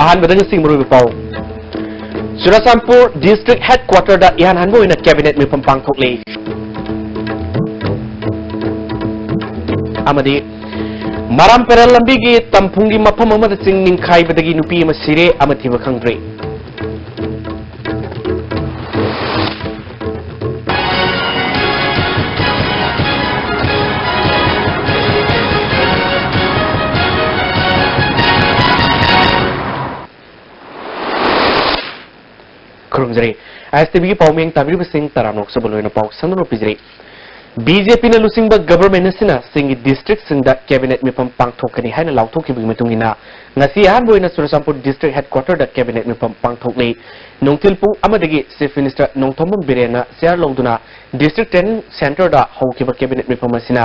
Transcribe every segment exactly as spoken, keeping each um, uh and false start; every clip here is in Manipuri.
ꯑꯍꯥꯟꯕꯗ ꯉꯁꯤ ꯃꯔꯨꯑꯣꯏꯕ ꯄꯥꯎ꯫ ꯆꯨꯔꯆꯥꯟꯄꯨꯔ district headquarter ꯗ ꯏꯍꯥꯟ ꯍꯥꯟꯕ ꯑꯣꯏꯅ cabinet ꯃꯤꯐꯝ ꯄꯥꯡꯊꯣꯛꯂꯦ꯫ ꯑꯃꯗꯤ ꯃꯔꯥꯝ ꯄꯦꯔꯦꯜ ꯂꯝꯕꯤꯒꯤ ꯇꯝꯐꯨꯡꯒꯤ ꯃꯐꯝ ꯑꯃꯗ ꯆꯤꯡ ꯅꯤꯡꯈꯥꯏꯕꯗꯒꯤ ꯅꯨꯄꯤ ꯑꯃ ꯁꯤꯔꯦ, ꯑꯃ ꯊꯤꯕ ꯈꯪꯗ꯭ꯔꯤ꯫ ꯈꯨꯔꯨꯝꯖꯔꯤ꯫ ꯑꯥꯏ ꯑꯦꯁ ꯇꯤ ꯚꯤꯒꯤ ꯄꯥꯎꯃꯤ ꯇꯥꯕꯤꯔꯤꯕꯁꯤꯡ ꯇꯔꯥꯝꯅ ꯑꯣꯛꯆꯕ ꯂꯣꯏꯅ ꯄꯥꯎ ꯁꯟꯗꯣꯛꯅ ꯄꯤꯖꯔꯤ꯫ ꯕꯤ ꯖꯦ ꯄꯤꯅ ꯂꯨꯆꯤꯡꯕ government ꯑꯁꯤꯅ ꯆꯤꯡꯒꯤ districtꯁꯤꯡꯗ cabinet ꯃꯤꯐꯝ ꯄꯥꯡꯊꯣꯛꯀꯅꯤ ꯍꯥꯏꯅ ꯂꯥꯎꯊꯣꯛꯈꯤꯕꯒꯤ ꯃꯇꯨꯡ ꯏꯟꯅ, ꯉꯁꯤ ꯑꯍꯥꯟꯕ ꯑꯣꯏꯅ ꯆꯨꯔꯆꯥꯟꯄꯨꯔ district headquarterꯗ cabinet ꯃꯤꯐꯝ ꯄꯥꯡꯊꯣꯛꯂꯤ꯫ ꯅꯨꯡꯊꯤꯜ ꯄꯨꯡ ꯑꯃꯗꯒꯤ Chief Minister ꯅꯣꯡꯊꯣꯝꯕꯝ ꯕꯤꯔꯦꯟꯅ chair ꯂꯧꯗꯨꯅ district training centreꯗ ꯍꯧꯈꯤꯕ cabinet ꯃꯤꯐꯝ ꯑꯁꯤꯅ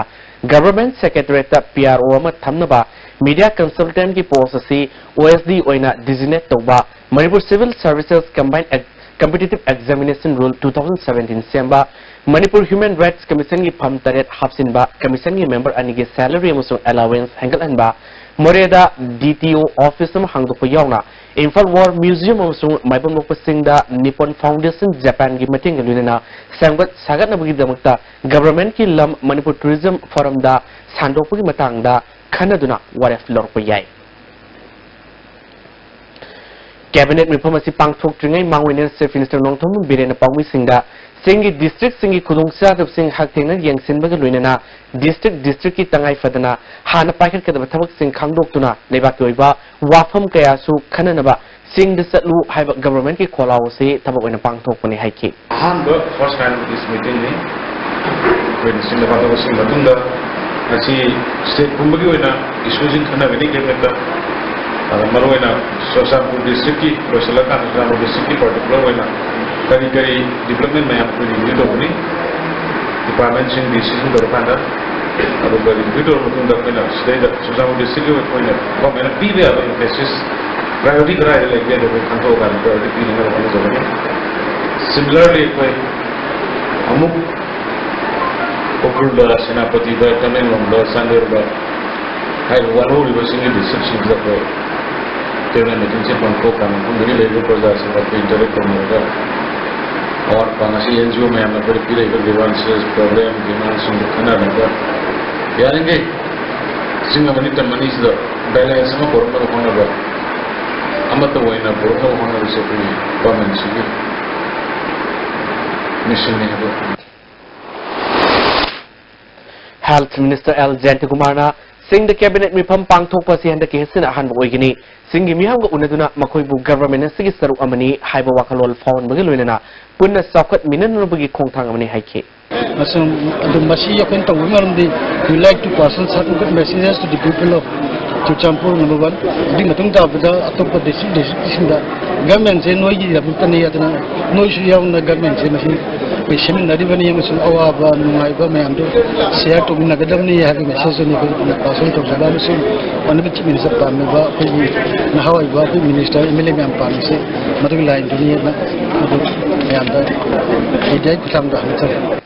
government secretariatꯇ P R O ꯑꯃ ꯊꯝꯅꯕ media consultantꯀꯤ post ꯑꯁꯤ O S D ꯑꯣꯏꯅ designate ꯇꯧꯕ, Manipur Civil Services Combined Ex-, Competitive Examination Rule two thousand seventeen ꯁꯦꯝꯕ, Manipur Human Rights Commissionꯒꯤ ꯐꯝ ꯇꯔꯦꯠ ꯍꯥꯞꯆꯤꯟꯕ, commissionꯒꯤ member ꯑꯅꯤꯒꯤ salary ꯑꯃꯁꯨꯡ allowance ꯍꯦꯟꯒꯠꯍꯟꯕ, ꯃꯣꯔꯦꯗ D T O office ꯑꯃ ꯍꯥꯡꯗꯣꯛꯄ ꯌꯥꯎꯅ Imphal War Museum ꯑꯃꯁꯨꯡ ꯃꯥꯏꯕꯝ ꯃꯣꯛꯄ ꯆꯤꯡꯗ Nippon Foundation Japanꯒꯤ ꯃꯇꯦꯡꯒ ꯂꯣꯏꯅꯅ ꯁꯦꯝꯒꯠ ꯁꯥꯒꯠꯅꯕꯒꯤꯗꯃꯛꯇ governmentꯀꯤ ꯂꯝ Manipur Tourism Forumꯗ ꯁꯥꯟꯗꯣꯛꯄꯒꯤ ꯃꯇꯥꯡꯗ ꯈꯟꯅꯗꯨꯅ ꯋꯥꯔꯦꯞ ꯂꯧꯔꯛꯄ ꯌꯥꯏ꯫ Cabinet ꯃꯤꯐꯝ ꯑꯁꯤ ꯄꯥꯡꯊꯣꯛꯇ꯭ꯔꯤꯉꯩ ꯃꯥꯡꯑꯣꯏꯅꯅ Chief Minister ꯅꯣꯡꯊꯣꯝꯕꯝ ꯕꯤꯔꯦꯟꯅ ꯄꯥꯎꯃꯤꯁꯤꯡꯗ ꯆꯤꯡꯒꯤ districtꯁꯤꯡꯒꯤ ꯈꯨꯗꯣꯡꯆꯥꯗꯕꯁꯤꯡ ꯍꯛꯊꯦꯡꯅ ꯌꯦꯡꯁꯤꯟꯕꯒ ꯂꯣꯏꯅꯅ district districtꯀꯤ ꯇꯉꯥꯏ ꯐꯗꯅ ꯍꯥꯟꯅ ꯄꯥꯏꯈꯠꯀꯗꯕ ꯊꯕꯛꯁꯤꯡ ꯈꯪꯗꯣꯛꯇꯨꯅ ꯂꯩꯕꯥꯛꯀꯤ ꯑꯣꯏꯕ ꯋꯥꯐꯝ ꯀꯌꯥꯁꯨ ꯈꯟꯅꯅꯕ ꯆꯤꯡꯗ ꯆꯠꯂꯨ ꯍꯥꯏꯕ governmentꯀꯤ ꯈꯣꯜꯂꯥꯎ ꯑꯁꯤ ꯊꯕꯛ ꯑꯣꯏꯅ ꯄꯥꯡꯊꯣꯛꯄꯅꯤ ꯍꯥꯏꯈꯤ꯫ ꯑꯍꯥꯟꯕ first time of this meetingꯅꯤ꯫ ꯑꯩꯈꯣꯏꯅ ꯆꯤꯡꯗ ꯄꯥꯡꯊꯣꯛꯄꯁꯤꯒꯤ ꯃꯇꯨꯡꯗ ꯉꯁꯤ state ꯄꯨꯝꯕꯒꯤ ꯑꯣꯏꯅ issueꯁꯤꯡ ꯈꯟꯅꯒꯅꯤ꯫ Cabinetꯇ ꯑꯗ ꯃꯔꯨꯑꯣꯏꯅ ꯆꯨꯔꯆꯥꯟꯄꯨꯔ districtꯀꯤ ꯂꯣꯏꯁꯤꯜꯂꯀꯥꯟꯗ ꯆꯨꯔꯆꯥꯟꯄꯨꯔ districtꯀꯤ particular ꯑꯣꯏꯅ ꯀꯔꯤ ꯀꯔꯤ development ꯃꯌꯥꯝ ꯑꯩꯈꯣꯏ review ꯇꯧꯒꯅꯤ, departmentꯁꯤꯡ decision ꯇꯧꯔꯀꯥꯟꯗ꯫ ꯑꯗꯨꯒ review ꯇꯧꯔꯕ ꯃꯇꯨꯡꯗ ꯑꯩꯈꯣꯏꯅ ꯁꯤꯗꯩꯗ ꯆꯨꯔꯆꯥꯟꯄꯨꯔ districtꯀꯤ ꯑꯣꯏꯅ governmentꯅ ꯄꯤꯕ ꯌꯥꯕ emphasis, priority ꯀꯗꯥꯏꯗ ꯂꯩꯒꯦ ꯍꯥꯏꯕꯗꯣ ꯑꯩꯈꯣꯏ ꯈꯪꯗꯣꯛꯑꯀꯥꯟꯗ priority ꯄꯤꯅꯕ ꯍꯣꯠꯅꯖꯒꯅꯤ꯫ Similarly ꯑꯩꯈꯣꯏ ꯑꯃꯨꯛ ꯎꯈ꯭ꯔꯨꯜꯗ, ꯁꯦꯅꯥꯄꯇꯤꯗ, ꯇꯃꯦꯡꯂꯣꯡꯗ, ꯆꯥꯟꯗꯦꯜꯗ ꯍꯥꯏꯔꯤꯕ ꯋꯥꯠꯍꯧꯔꯤꯕꯁꯤꯡꯒꯤ districtꯁꯤꯡꯁꯤꯗ ꯑꯩꯈꯣꯏ ꯀꯦꯕꯤꯅꯦꯠ ꯃꯤꯇꯤꯡꯁꯦ ꯄꯥꯡꯊꯣꯛꯈ꯭ꯔ ꯃꯇꯨꯡꯗꯒꯤ ꯂꯩꯔꯤꯕ ꯄ꯭ꯔꯖꯥꯁꯤꯡꯒ ꯑꯩꯈꯣꯏ ꯏꯟꯇꯔꯦꯛ ꯇꯧꯅꯔꯒ ꯑꯋꯥꯠ ꯑꯄꯥ ꯉꯁꯤ ꯑꯦꯟ ꯖꯤ ꯑꯣ ꯃꯌꯥꯝꯅ ꯑꯩꯈꯣꯏꯗ ꯄꯤꯔꯛꯏꯕ ꯒ꯭ꯔꯤꯚꯥꯟꯁꯦꯁ, ꯄ꯭ꯔꯣꯕ꯭ꯂꯦꯝ, ꯗꯤꯃꯥꯟꯁꯤꯡꯗꯨ ꯈꯟꯅꯔꯒ ꯌꯥꯔꯤꯈꯩ ꯆꯤꯡ ꯑꯃꯅꯤ ꯇꯝ ꯑꯅꯤꯁꯤꯗ ꯕꯦꯂꯦꯟꯁ ꯑꯃ ꯄꯨꯔꯛꯅꯕ ꯍꯣꯠꯅꯕ, ꯑꯃꯠꯇ ꯑꯣꯏꯅ ꯄꯨꯔꯛꯅꯕ ꯍꯣꯠꯅꯕꯁꯦ ꯑꯩꯈꯣꯏꯒꯤ ꯒꯚꯔꯟꯃꯦꯟꯁꯤꯒꯤ ꯃꯤꯁꯟꯅꯤ ꯍꯥꯏꯕ꯫ Health Minister L Jayantakumar-ꯅ ꯆꯤꯡꯗ cabinet ꯃꯤꯐꯝ ꯄꯥꯡꯊꯣꯛꯄ ꯑꯁꯤ ꯍꯟꯗꯛꯀꯤ ꯍꯦꯁꯤꯅ ꯑꯍꯥꯟꯕ ꯑꯣꯏꯒꯅꯤ꯫ ꯆꯤꯡꯒꯤ ꯃꯤꯌꯥꯝꯒ ꯎꯅꯗꯨꯅ ꯃꯈꯣꯏꯕꯨ government ꯑꯁꯤꯒꯤ ꯁꯔꯨꯛ ꯑꯃꯅꯤ ꯍꯥꯏꯕ ꯋꯥꯈꯜꯂꯣꯟ ꯐꯥꯎꯍꯟꯕꯒ ꯂꯣꯏꯅꯅ ꯄꯨꯟꯅ ꯆꯥꯎꯈꯠꯃꯤꯟꯅꯅꯕꯒꯤ ꯈꯣꯡꯊꯥꯡ ꯑꯃꯅꯤ ꯍꯥꯏꯈꯤ꯫ ꯑꯃꯁꯨꯡ ꯑꯗꯨꯝ ꯃꯁꯤ ꯑꯩꯈꯣꯏꯅ ꯇꯧꯕꯒꯤ ꯃꯔꯝꯗꯤ, we like to pass on certain good messages to the people of Churachandpur, number one. ꯑꯗꯨꯒꯤ ꯃꯇꯨꯡ ꯇꯥꯕꯗ ꯑꯇꯣꯞꯄ district districtꯁꯤꯡꯗ governmentꯁꯦ ꯅꯣꯏꯒꯤꯗꯃꯛꯇꯅꯤ, ꯑꯗꯨꯅ ꯅꯣꯏꯁꯨ ꯌꯥꯎꯅ governmentꯁꯦ ꯃꯁꯤ ꯑꯩꯈꯣꯏ ꯁꯦꯝꯃꯤꯟꯅꯔꯤꯕꯅꯤ ꯑꯃꯁꯨꯡ ꯑꯋꯥꯕ ꯅꯨꯡꯉꯥꯏꯕ ꯃꯌꯥꯝꯗꯨ share ꯇꯧꯃꯤꯟꯅꯒꯗꯕꯅꯤ ꯍꯥꯏꯕꯒꯤ messageꯇꯨꯅꯤ ꯑꯩꯈꯣꯏ ꯄꯨꯟꯅ pass on ꯇꯧꯖꯕ꯫ ꯑꯃꯁꯨꯡ Honourable Chief Minister ꯄꯥꯝꯃꯤꯕ ꯑꯩꯈꯣꯏꯒꯤ ꯅꯍꯥ ꯑꯣꯏꯕ ꯑꯩꯈꯣꯏ minister, M L A ꯃꯌꯥꯝ ꯄꯥꯝꯃꯤꯁꯦ ꯃꯗꯨꯒꯤ lineꯗꯨꯅꯤ ꯍꯥꯏꯅ ꯑꯗꯨ ꯃꯌꯥꯝꯗ media ꯈꯨꯠꯊꯥꯡꯗ ꯍꯥꯏꯖꯔꯤ꯫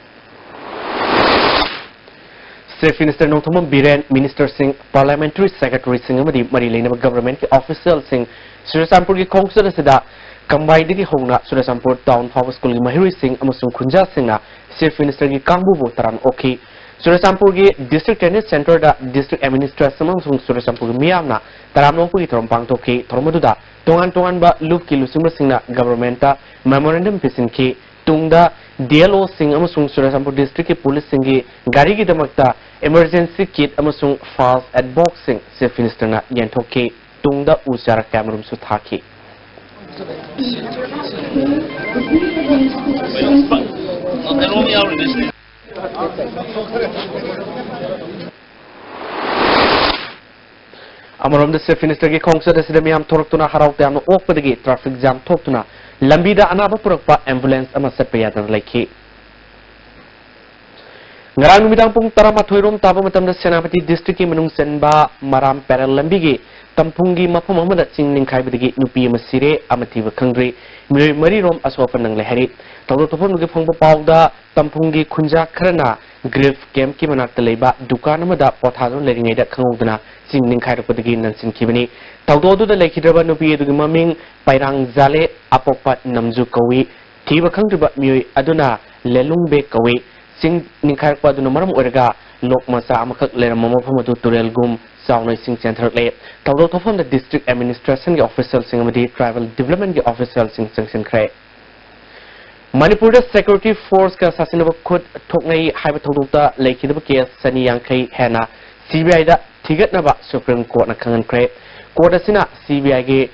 Chief Minister Nongthombam Biren, ministerꯁꯤꯡ, parliamentary secretaryꯁꯤꯡ ꯑꯃꯗꯤ ꯃꯔꯤ ꯂꯩꯅꯕ governmentꯀꯤ officialꯁꯤꯡ ꯆꯨꯔꯆꯥꯟꯄꯨꯔꯒꯤ ꯈꯣꯡꯆꯠ ꯑꯁꯤꯗ ꯀꯝꯕꯥꯏꯗꯒꯤ ꯍꯧꯅ ꯆꯨꯔꯆꯥꯟꯄꯨꯔ Town Hall Schoolꯒꯤ ꯃꯍꯩꯔꯣꯏꯁꯤꯡ ꯑꯃꯁꯨꯡ ꯈꯨꯟꯖꯥꯁꯤꯡꯅ Chief Ministerꯒꯤ ꯀꯥꯡꯕꯨꯕꯨ ꯇꯔꯥꯝꯅ ꯑꯣꯛꯈꯤ꯫ ꯆꯨꯔꯆꯥꯟꯄꯨꯔꯒꯤ District Drainage Centreꯗ district administration ꯑꯃꯁꯨꯡ ꯆꯨꯔꯆꯥꯟꯄꯨꯔꯒꯤ ꯃꯤꯌꯥꯝꯅ ꯇꯔꯥꯝꯅ ꯑꯣꯛꯄꯒꯤ ꯊꯧꯔꯝ ꯄꯥꯡꯊꯣꯛꯈꯤ꯫ ꯊꯧꯔꯝ ꯑꯗꯨꯗ ꯇꯣꯉꯥꯟ ꯇꯣꯉꯥꯟꯕ ꯂꯨꯞꯀꯤ ꯂꯨꯆꯤꯡꯕꯁꯤꯡꯅ governmentꯇ memorandum ꯄꯤꯁꯤꯟꯈꯤ꯫ ꯇꯨꯡꯗ D L Oꯁꯤꯡ ꯑꯃꯁꯨꯡ ꯆꯨꯔꯆꯥꯟꯄꯨꯔ districtꯀꯤ policeꯁꯤꯡꯒꯤ ꯒꯥꯔꯤꯒꯤꯗꯃꯛꯇ emergency kit ꯑꯃꯁꯨꯡ fast aid boxꯁꯤꯡ Chief Ministerꯅ ꯌꯦꯟꯊꯣꯛꯈꯤ꯫ ꯇꯨꯡꯗ ꯎ ꯆꯥꯔꯥ ꯀꯌꯥꯃꯔꯨꯝꯁꯨ ꯊꯥꯈꯤ꯫ ꯑꯃꯔꯣꯝꯗ Chief Ministerꯒꯤ ꯈꯣꯡꯆꯠ ꯑꯁꯤꯗ ꯃꯤꯌꯥꯝ ꯊꯣꯔꯛꯇꯨꯅ ꯍꯔꯥꯎ ꯇꯌꯥꯝꯅ ꯑꯣꯛꯄꯗꯒꯤ traffic jam ꯊꯣꯛꯇꯨꯅ ꯂꯝꯕꯤꯗ ꯑꯅꯥꯕ ꯄꯨꯔꯛꯄ ambulance ꯑꯃ ꯆꯠꯄ ꯌꯥꯗꯅ ꯂꯩꯈꯤ꯫ ꯉꯔꯥꯡ ꯅꯨꯃꯤꯗꯥꯡ ꯄꯨꯡ ꯇꯔꯥꯃꯥꯊꯣꯏ ꯔꯣꯝ ꯇꯥꯕ ꯃꯇꯝꯗ ꯁꯦꯅꯥꯄꯇꯤ districtꯀꯤ ꯃꯅꯨꯡ ꯆꯟꯕ ꯃꯔꯥꯝ ꯄꯦꯔꯦꯜ ꯂꯝꯕꯤꯒꯤ ꯇꯝꯐꯨꯡꯒꯤ ꯃꯐꯝ ꯑꯃꯗ ꯆꯤꯡ ꯅꯤꯡꯈꯥꯏꯕꯗꯒꯤ ꯅꯨꯄꯤ ꯑꯃ ꯁꯤꯔꯦ, ꯑꯃ ꯊꯤꯕ ꯈꯪꯗ꯭ꯔꯤ꯫ ꯃꯤꯑꯣꯏ ꯃꯔꯤ ꯔꯣꯝ ꯑꯁꯣꯛ ꯑꯄꯟ ꯅꯪꯂꯦ ꯍꯥꯏꯔꯤ꯫ ꯊꯧꯗꯣꯛ ꯊꯣꯛꯐꯝꯗꯒꯤ ꯐꯪꯕ ꯄꯥꯎꯗ, ꯇꯝꯐꯨꯡꯒꯤ ꯈꯨꯟꯖꯥ ꯈꯔꯅ ꯒ꯭ꯔꯤꯐ ꯀꯦꯝꯞꯀꯤ ꯃꯅꯥꯛꯇ ꯂꯩꯕ ꯗꯨꯀꯥꯟ ꯑꯃꯗ ꯄꯣꯊꯥꯗꯨꯅ ꯂꯩꯔꯤꯉꯩꯗ ꯈꯪꯍꯧꯗꯅ ꯆꯤꯡ ꯅꯤꯡꯈꯥꯏꯔꯛꯄꯗꯒꯤ ꯅꯟꯁꯤꯟꯈꯤꯕꯅꯤ꯫ ꯊꯧꯗꯣꯛ ꯑꯗꯨꯗ ꯂꯩꯈꯤꯗ꯭ꯔꯕ ꯅꯨꯄꯤ ꯑꯗꯨꯒꯤ ꯃꯃꯤꯡ ꯄꯥꯏꯔꯥꯡ ꯖꯥꯂꯦ ꯑꯄꯣꯛꯄ ꯅꯝꯖꯨ ꯀꯧꯏ꯫ ꯊꯤꯕ ꯈꯪꯗ꯭ꯔꯤꯕ ꯃꯤꯑꯣꯏ ꯑꯗꯨꯅ ꯂꯦꯂꯨꯡꯕꯦ ꯀꯧꯏ꯫ ꯆꯤꯡ ꯅꯤꯡꯈꯥꯏꯔꯛꯄ ꯑꯗꯨꯅ ꯃꯔꯝ ꯑꯣꯏꯔꯒ ꯂꯣꯛ ꯃꯆꯥ ꯑꯃꯈꯛ ꯂꯩꯔꯝꯕ ꯃꯐꯝ ꯑꯗꯨ ꯇꯨꯔꯦꯜꯒꯨꯝ ꯆꯥꯎꯅ ꯏꯁꯤꯡ ꯆꯦꯟꯊꯔꯛꯂꯦ꯫ ꯊꯧꯗꯣꯛ ꯊꯣꯛꯐꯝꯗ district administrationꯒꯤ officialꯁꯤꯡ ꯑꯃꯗꯤ tribal developmentꯀꯤ officialꯁꯤꯡ ꯆꯪꯁꯤꯟꯈ꯭ꯔꯦ꯫ ꯃꯅꯤꯄꯨꯔꯗ security forceꯀ ꯁꯥꯁꯤꯟꯅꯕ ꯈꯨꯠ ꯊꯣꯛꯅꯩ ꯍꯥꯏꯕ ꯊꯧꯗꯣꯛꯇ ꯂꯩꯈꯤꯗꯕ case ꯆꯅꯤ ꯌꯥꯡꯈꯩ ꯍꯦꯟꯅ CBIꯗ ꯊꯤꯒꯠꯅꯕ Supreme Courtꯅ ꯈꯪꯍꯟꯈ꯭ꯔꯦ꯫ Court ꯑꯁꯤꯅ CBIꯒꯤ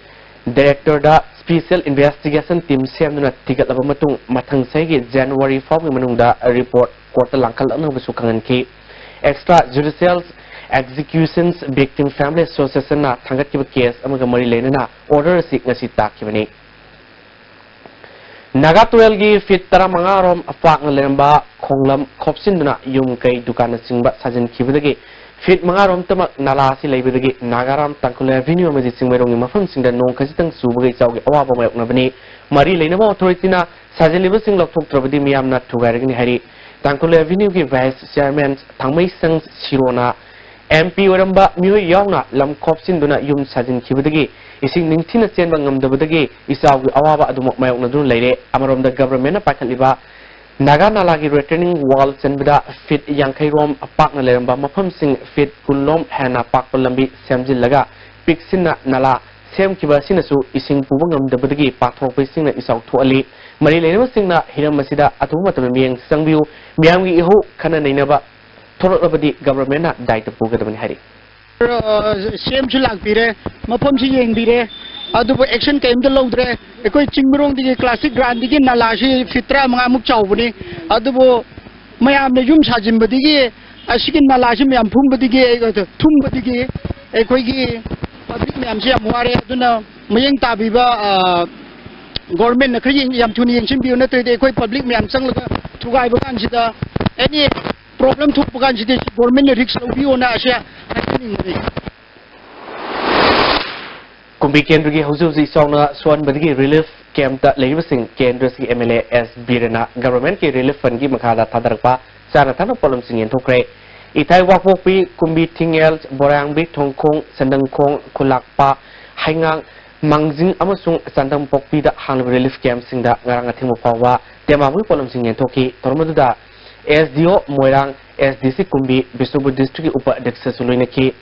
directorꯗ special investigation team ꯁꯦꯝꯗꯨꯅ ꯊꯤꯒꯠꯂꯕ ꯃꯇꯨꯡ, ꯃꯊꯪ ꯆꯍꯤꯒꯤ January ꯐꯥꯎꯒꯤ ꯃꯅꯨꯡꯗ report courtꯇ ꯂꯥꯡꯈꯠꯂꯛꯅꯕꯁꯨ ꯈꯪꯍꯟꯈꯤ꯫ Extra judicial executions victim family associationꯅ ꯊꯥꯡꯒꯠꯈꯤꯕ case ꯑꯃꯒ ꯃꯔꯤ ꯂꯩꯅꯅ order ꯑꯁꯤ ꯉꯁꯤ ꯇꯥꯈꯤꯕꯅꯤ꯫ ꯅꯥꯒꯥ ꯇꯨꯔꯦꯜꯒꯤ feet ꯇꯔꯥꯃꯉꯥ ꯔꯣꯝ ꯄꯥꯛꯅ ꯂꯩꯔꯝꯕ ꯈꯣꯡꯂꯝ ꯈꯣꯞꯆꯤꯟꯗꯨꯅ ꯌꯨꯝ ꯀꯩ ꯗꯨꯀꯥꯟꯅꯆꯤꯡꯕ ꯁꯥꯖꯤꯟꯈꯤꯕꯗꯒꯤ feet ꯃꯉꯥ ꯔꯣꯝꯇꯃꯛ ꯅꯥꯂꯥ ꯑꯁꯤ ꯂꯩꯕꯗꯒꯤ ꯅꯥꯒꯥꯔꯥꯝ ꯇꯥꯡꯈꯨꯜ Avenue ꯑꯃꯗꯤ ꯆꯤꯡꯃꯩꯔꯣꯡꯒꯤ ꯃꯐꯝꯁꯤꯡꯗ ꯅꯣꯡ ꯈꯖꯤꯛꯇꯪ ꯆꯨꯕꯒ ꯏꯆꯥꯎꯒꯤ ꯑꯋꯥꯕ ꯃꯥꯌꯣꯛꯅꯕꯅꯤ꯫ ꯃꯔꯤ ꯂꯩꯅꯕ authorityꯅ ꯁꯥꯖꯤꯜꯂꯤꯕꯁꯤꯡ ꯂꯧꯊꯣꯛꯇ꯭ꯔꯕꯗꯤ ꯃꯤꯌꯥꯝꯅ ꯊꯨꯒꯥꯏꯔꯒꯅꯤ ꯍꯥꯏꯔꯤ꯫ ꯇꯥꯡꯈꯨꯜ Avenueꯒꯤ vice chairman ꯊꯥꯡꯃꯩꯁꯪ ꯁꯤꯔꯣꯅ MP ꯑꯣꯏꯔꯝꯕ ꯃꯤꯑꯣꯏ ꯌꯥꯎꯅ ꯂꯝ ꯈꯣꯞꯆꯤꯟꯗꯨꯅ ꯌꯨꯝ ꯁꯥꯖꯤꯟꯈꯤꯕꯗꯒꯤ ꯏꯁꯤꯡ ꯅꯤꯡꯊꯤꯅ ꯆꯦꯟꯕ ꯉꯝꯗꯕꯗꯒꯤ ꯏꯆꯥꯎꯒꯤ ꯑꯋꯥꯕ ꯑꯗꯨꯃꯛ ꯃꯥꯌꯣꯛꯅꯗꯨꯅ ꯂꯩꯔꯦ꯫ ꯑꯃꯔꯣꯝꯗ governmentꯅ ꯄꯥꯏꯈꯠꯂꯤꯕ ꯅꯥꯒꯥ ꯅꯥꯂꯥꯒꯤ retaining wall ꯆꯟꯕꯗ feet ꯌꯥꯡꯈꯩ ꯔꯣꯝ ꯄꯥꯛꯅ ꯂꯩꯔꯝꯕ ꯃꯐꯝꯁꯤꯡ feet ꯀꯨꯟ ꯂꯣꯝ ꯍꯦꯟꯅ ꯄꯥꯛꯄ ꯂꯝꯕꯤ ꯁꯦꯝꯖꯤꯜꯂꯒ ꯄꯤꯛꯁꯤꯟꯅ ꯅꯥꯂꯥ ꯁꯦꯝꯈꯤꯕ ꯑꯁꯤꯅꯁꯨ ꯏꯁꯤꯡ ꯄꯨꯕ ꯉꯝꯗꯕꯗꯒꯤ ꯄꯥꯊꯣꯔꯛꯄ ꯏꯁꯤꯡꯅ ꯏꯆꯥꯎ ꯊꯣꯛꯍꯜꯂꯤ꯫ ꯃꯔꯤ ꯂꯩꯅꯕꯁꯤꯡꯅ ꯍꯤꯔꯝ ꯑꯁꯤꯗ ꯑꯊꯨꯕ ꯃꯇꯝꯗ ꯃꯤꯠꯌꯦꯡ ꯆꯪꯕꯤꯌꯨ꯫ ꯃꯤꯌꯥꯝꯒꯤ ꯏꯍꯧ ꯈꯟꯅ ꯅꯩꯅꯕ ꯊꯣꯛꯂꯛꯂꯕꯗꯤ governmentꯅ ꯗꯥꯏꯇ ꯄꯨꯒꯗꯕꯅꯤ ꯍꯥꯏꯔꯤ꯫ ꯑ, CMꯁꯨ ꯂꯥꯛꯄꯤꯔꯦ, ꯃꯐꯝꯁꯤ ꯌꯦꯡꯕꯤꯔꯦ, ꯑꯗꯨꯕꯨ action ꯀꯔꯤꯝꯇ ꯂꯧꯗ꯭ꯔꯦ꯫ ꯑꯩꯈꯣꯏ ꯆꯤꯡꯃꯤꯔꯣꯡꯗꯒꯤ classic groundꯗꯒꯤ ꯅꯥꯂꯥꯁꯤ feet ꯇꯔꯥꯃꯉꯥꯃꯨꯛ ꯆꯥꯎꯕꯅꯤ꯫ ꯑꯗꯨꯕꯨ ꯃꯌꯥꯝꯅ ꯌꯨꯝ ꯁꯥꯖꯤꯟꯕꯗꯒꯤ, ꯑꯁꯤꯒꯤ ꯅꯥꯂꯥꯁꯤ ꯃꯌꯥꯝ ꯐꯨꯝꯕꯗꯒꯤ, ꯊꯨꯝꯕꯗꯒꯤ ꯑꯩꯈꯣꯏꯒꯤ public ꯃꯌꯥꯝꯁꯤ ꯌꯥꯝ ꯋꯥꯔꯦ꯫ ꯑꯗꯨꯅ ꯃꯌꯦꯡ ꯇꯥꯕꯤꯕ, ꯑ, governmentꯅ ꯈꯔ ꯌꯦꯡ-, ꯌꯥꯝ ꯊꯨꯅ ꯌꯦꯡꯁꯤꯟꯕꯤꯌꯨ, ꯅꯠꯇ꯭ꯔꯗꯤ ꯑꯩꯈꯣꯏ public ꯃꯌꯥꯝ ꯆꯪꯂꯒ ꯊꯨꯒꯥꯏꯕ ꯀꯥꯟꯁꯤꯗ any problem ꯊꯣꯛꯄ ꯀꯥꯟꯁꯤꯗꯤ governmentꯅ risk ꯂꯧꯕꯤꯌꯣꯅ ꯑꯁꯦ ꯍꯥꯏꯖꯅꯤꯡꯕꯅꯤ꯫ ꯀꯨꯝꯕꯤ ꯀꯦꯟꯗ꯭ꯔꯒꯤ ꯍꯧꯖꯤꯛ ꯍꯧꯖꯤꯛ ꯏꯆꯥꯎꯅ ꯁꯣꯛꯍꯟꯕꯗꯒꯤ relief ꯀꯦꯝꯞꯇ ꯂꯩꯔꯤꯕꯁꯤꯡ ꯀꯦꯟꯗ꯭ꯔꯁꯤ ꯑꯦꯝ ꯑꯦꯜ ꯑꯦ ꯑꯦꯁ ꯕꯤꯔꯦꯟꯅ ꯒꯚꯔꯟꯃꯦꯟꯠꯀꯤ ꯔꯤꯂꯤꯐ ꯐꯟꯒꯤ ꯃꯈꯥꯗ ꯊꯥꯗꯔꯛꯄ ꯆꯥꯅ ꯊꯛꯅꯕ ꯄꯣꯠꯂꯝꯁꯤꯡ ꯌꯦꯟꯊꯣꯛꯈ꯭ꯔꯦ꯫ ꯏꯊꯥꯏ ꯋꯥꯛꯄꯣꯛꯄꯤ, ꯀꯨꯝꯕꯤ ꯊꯤꯡꯉꯦꯜ, ꯕꯣꯔꯥꯡꯕꯤ, ꯊꯣꯡꯈꯣꯡ, ꯁꯟꯗꯪꯈꯣꯡ, ꯈꯨꯂꯥꯛꯄ, ꯍꯩꯉꯥꯡ, ꯃꯥꯡꯖꯤꯡ ꯑꯃꯁꯨꯡ ꯆꯥꯟꯗꯝꯄꯣꯛꯄꯤꯗ ꯍꯥꯡꯂꯤꯕ ꯔꯤꯂꯤꯐ ꯀꯦꯝꯞꯁꯤꯡꯗ ꯉꯔꯥꯡ ꯑꯊꯦꯡꯕ ꯐꯥꯎꯕ ꯇꯦꯃꯥꯕꯨꯒꯤ ꯄꯣꯠꯂꯝꯁꯤꯡ ꯌꯦꯟꯊꯣꯛꯈꯤ꯫ ꯊꯧꯔꯝ ꯑꯗꯨꯗ ꯑꯦꯁ ꯗꯤ ꯑꯣ ꯃꯣꯏꯔꯥꯡ, ꯑꯦꯁ ꯗꯤ ꯁꯤ ꯀꯨꯝꯕꯤ, ꯕꯤꯁꯅꯨꯄꯨꯔ ꯗꯤꯁꯇ꯭ꯔꯤꯛꯀꯤ ꯎꯄ ꯑꯗꯤꯛꯁꯁꯨ ꯂꯣꯏꯅꯈꯤ꯫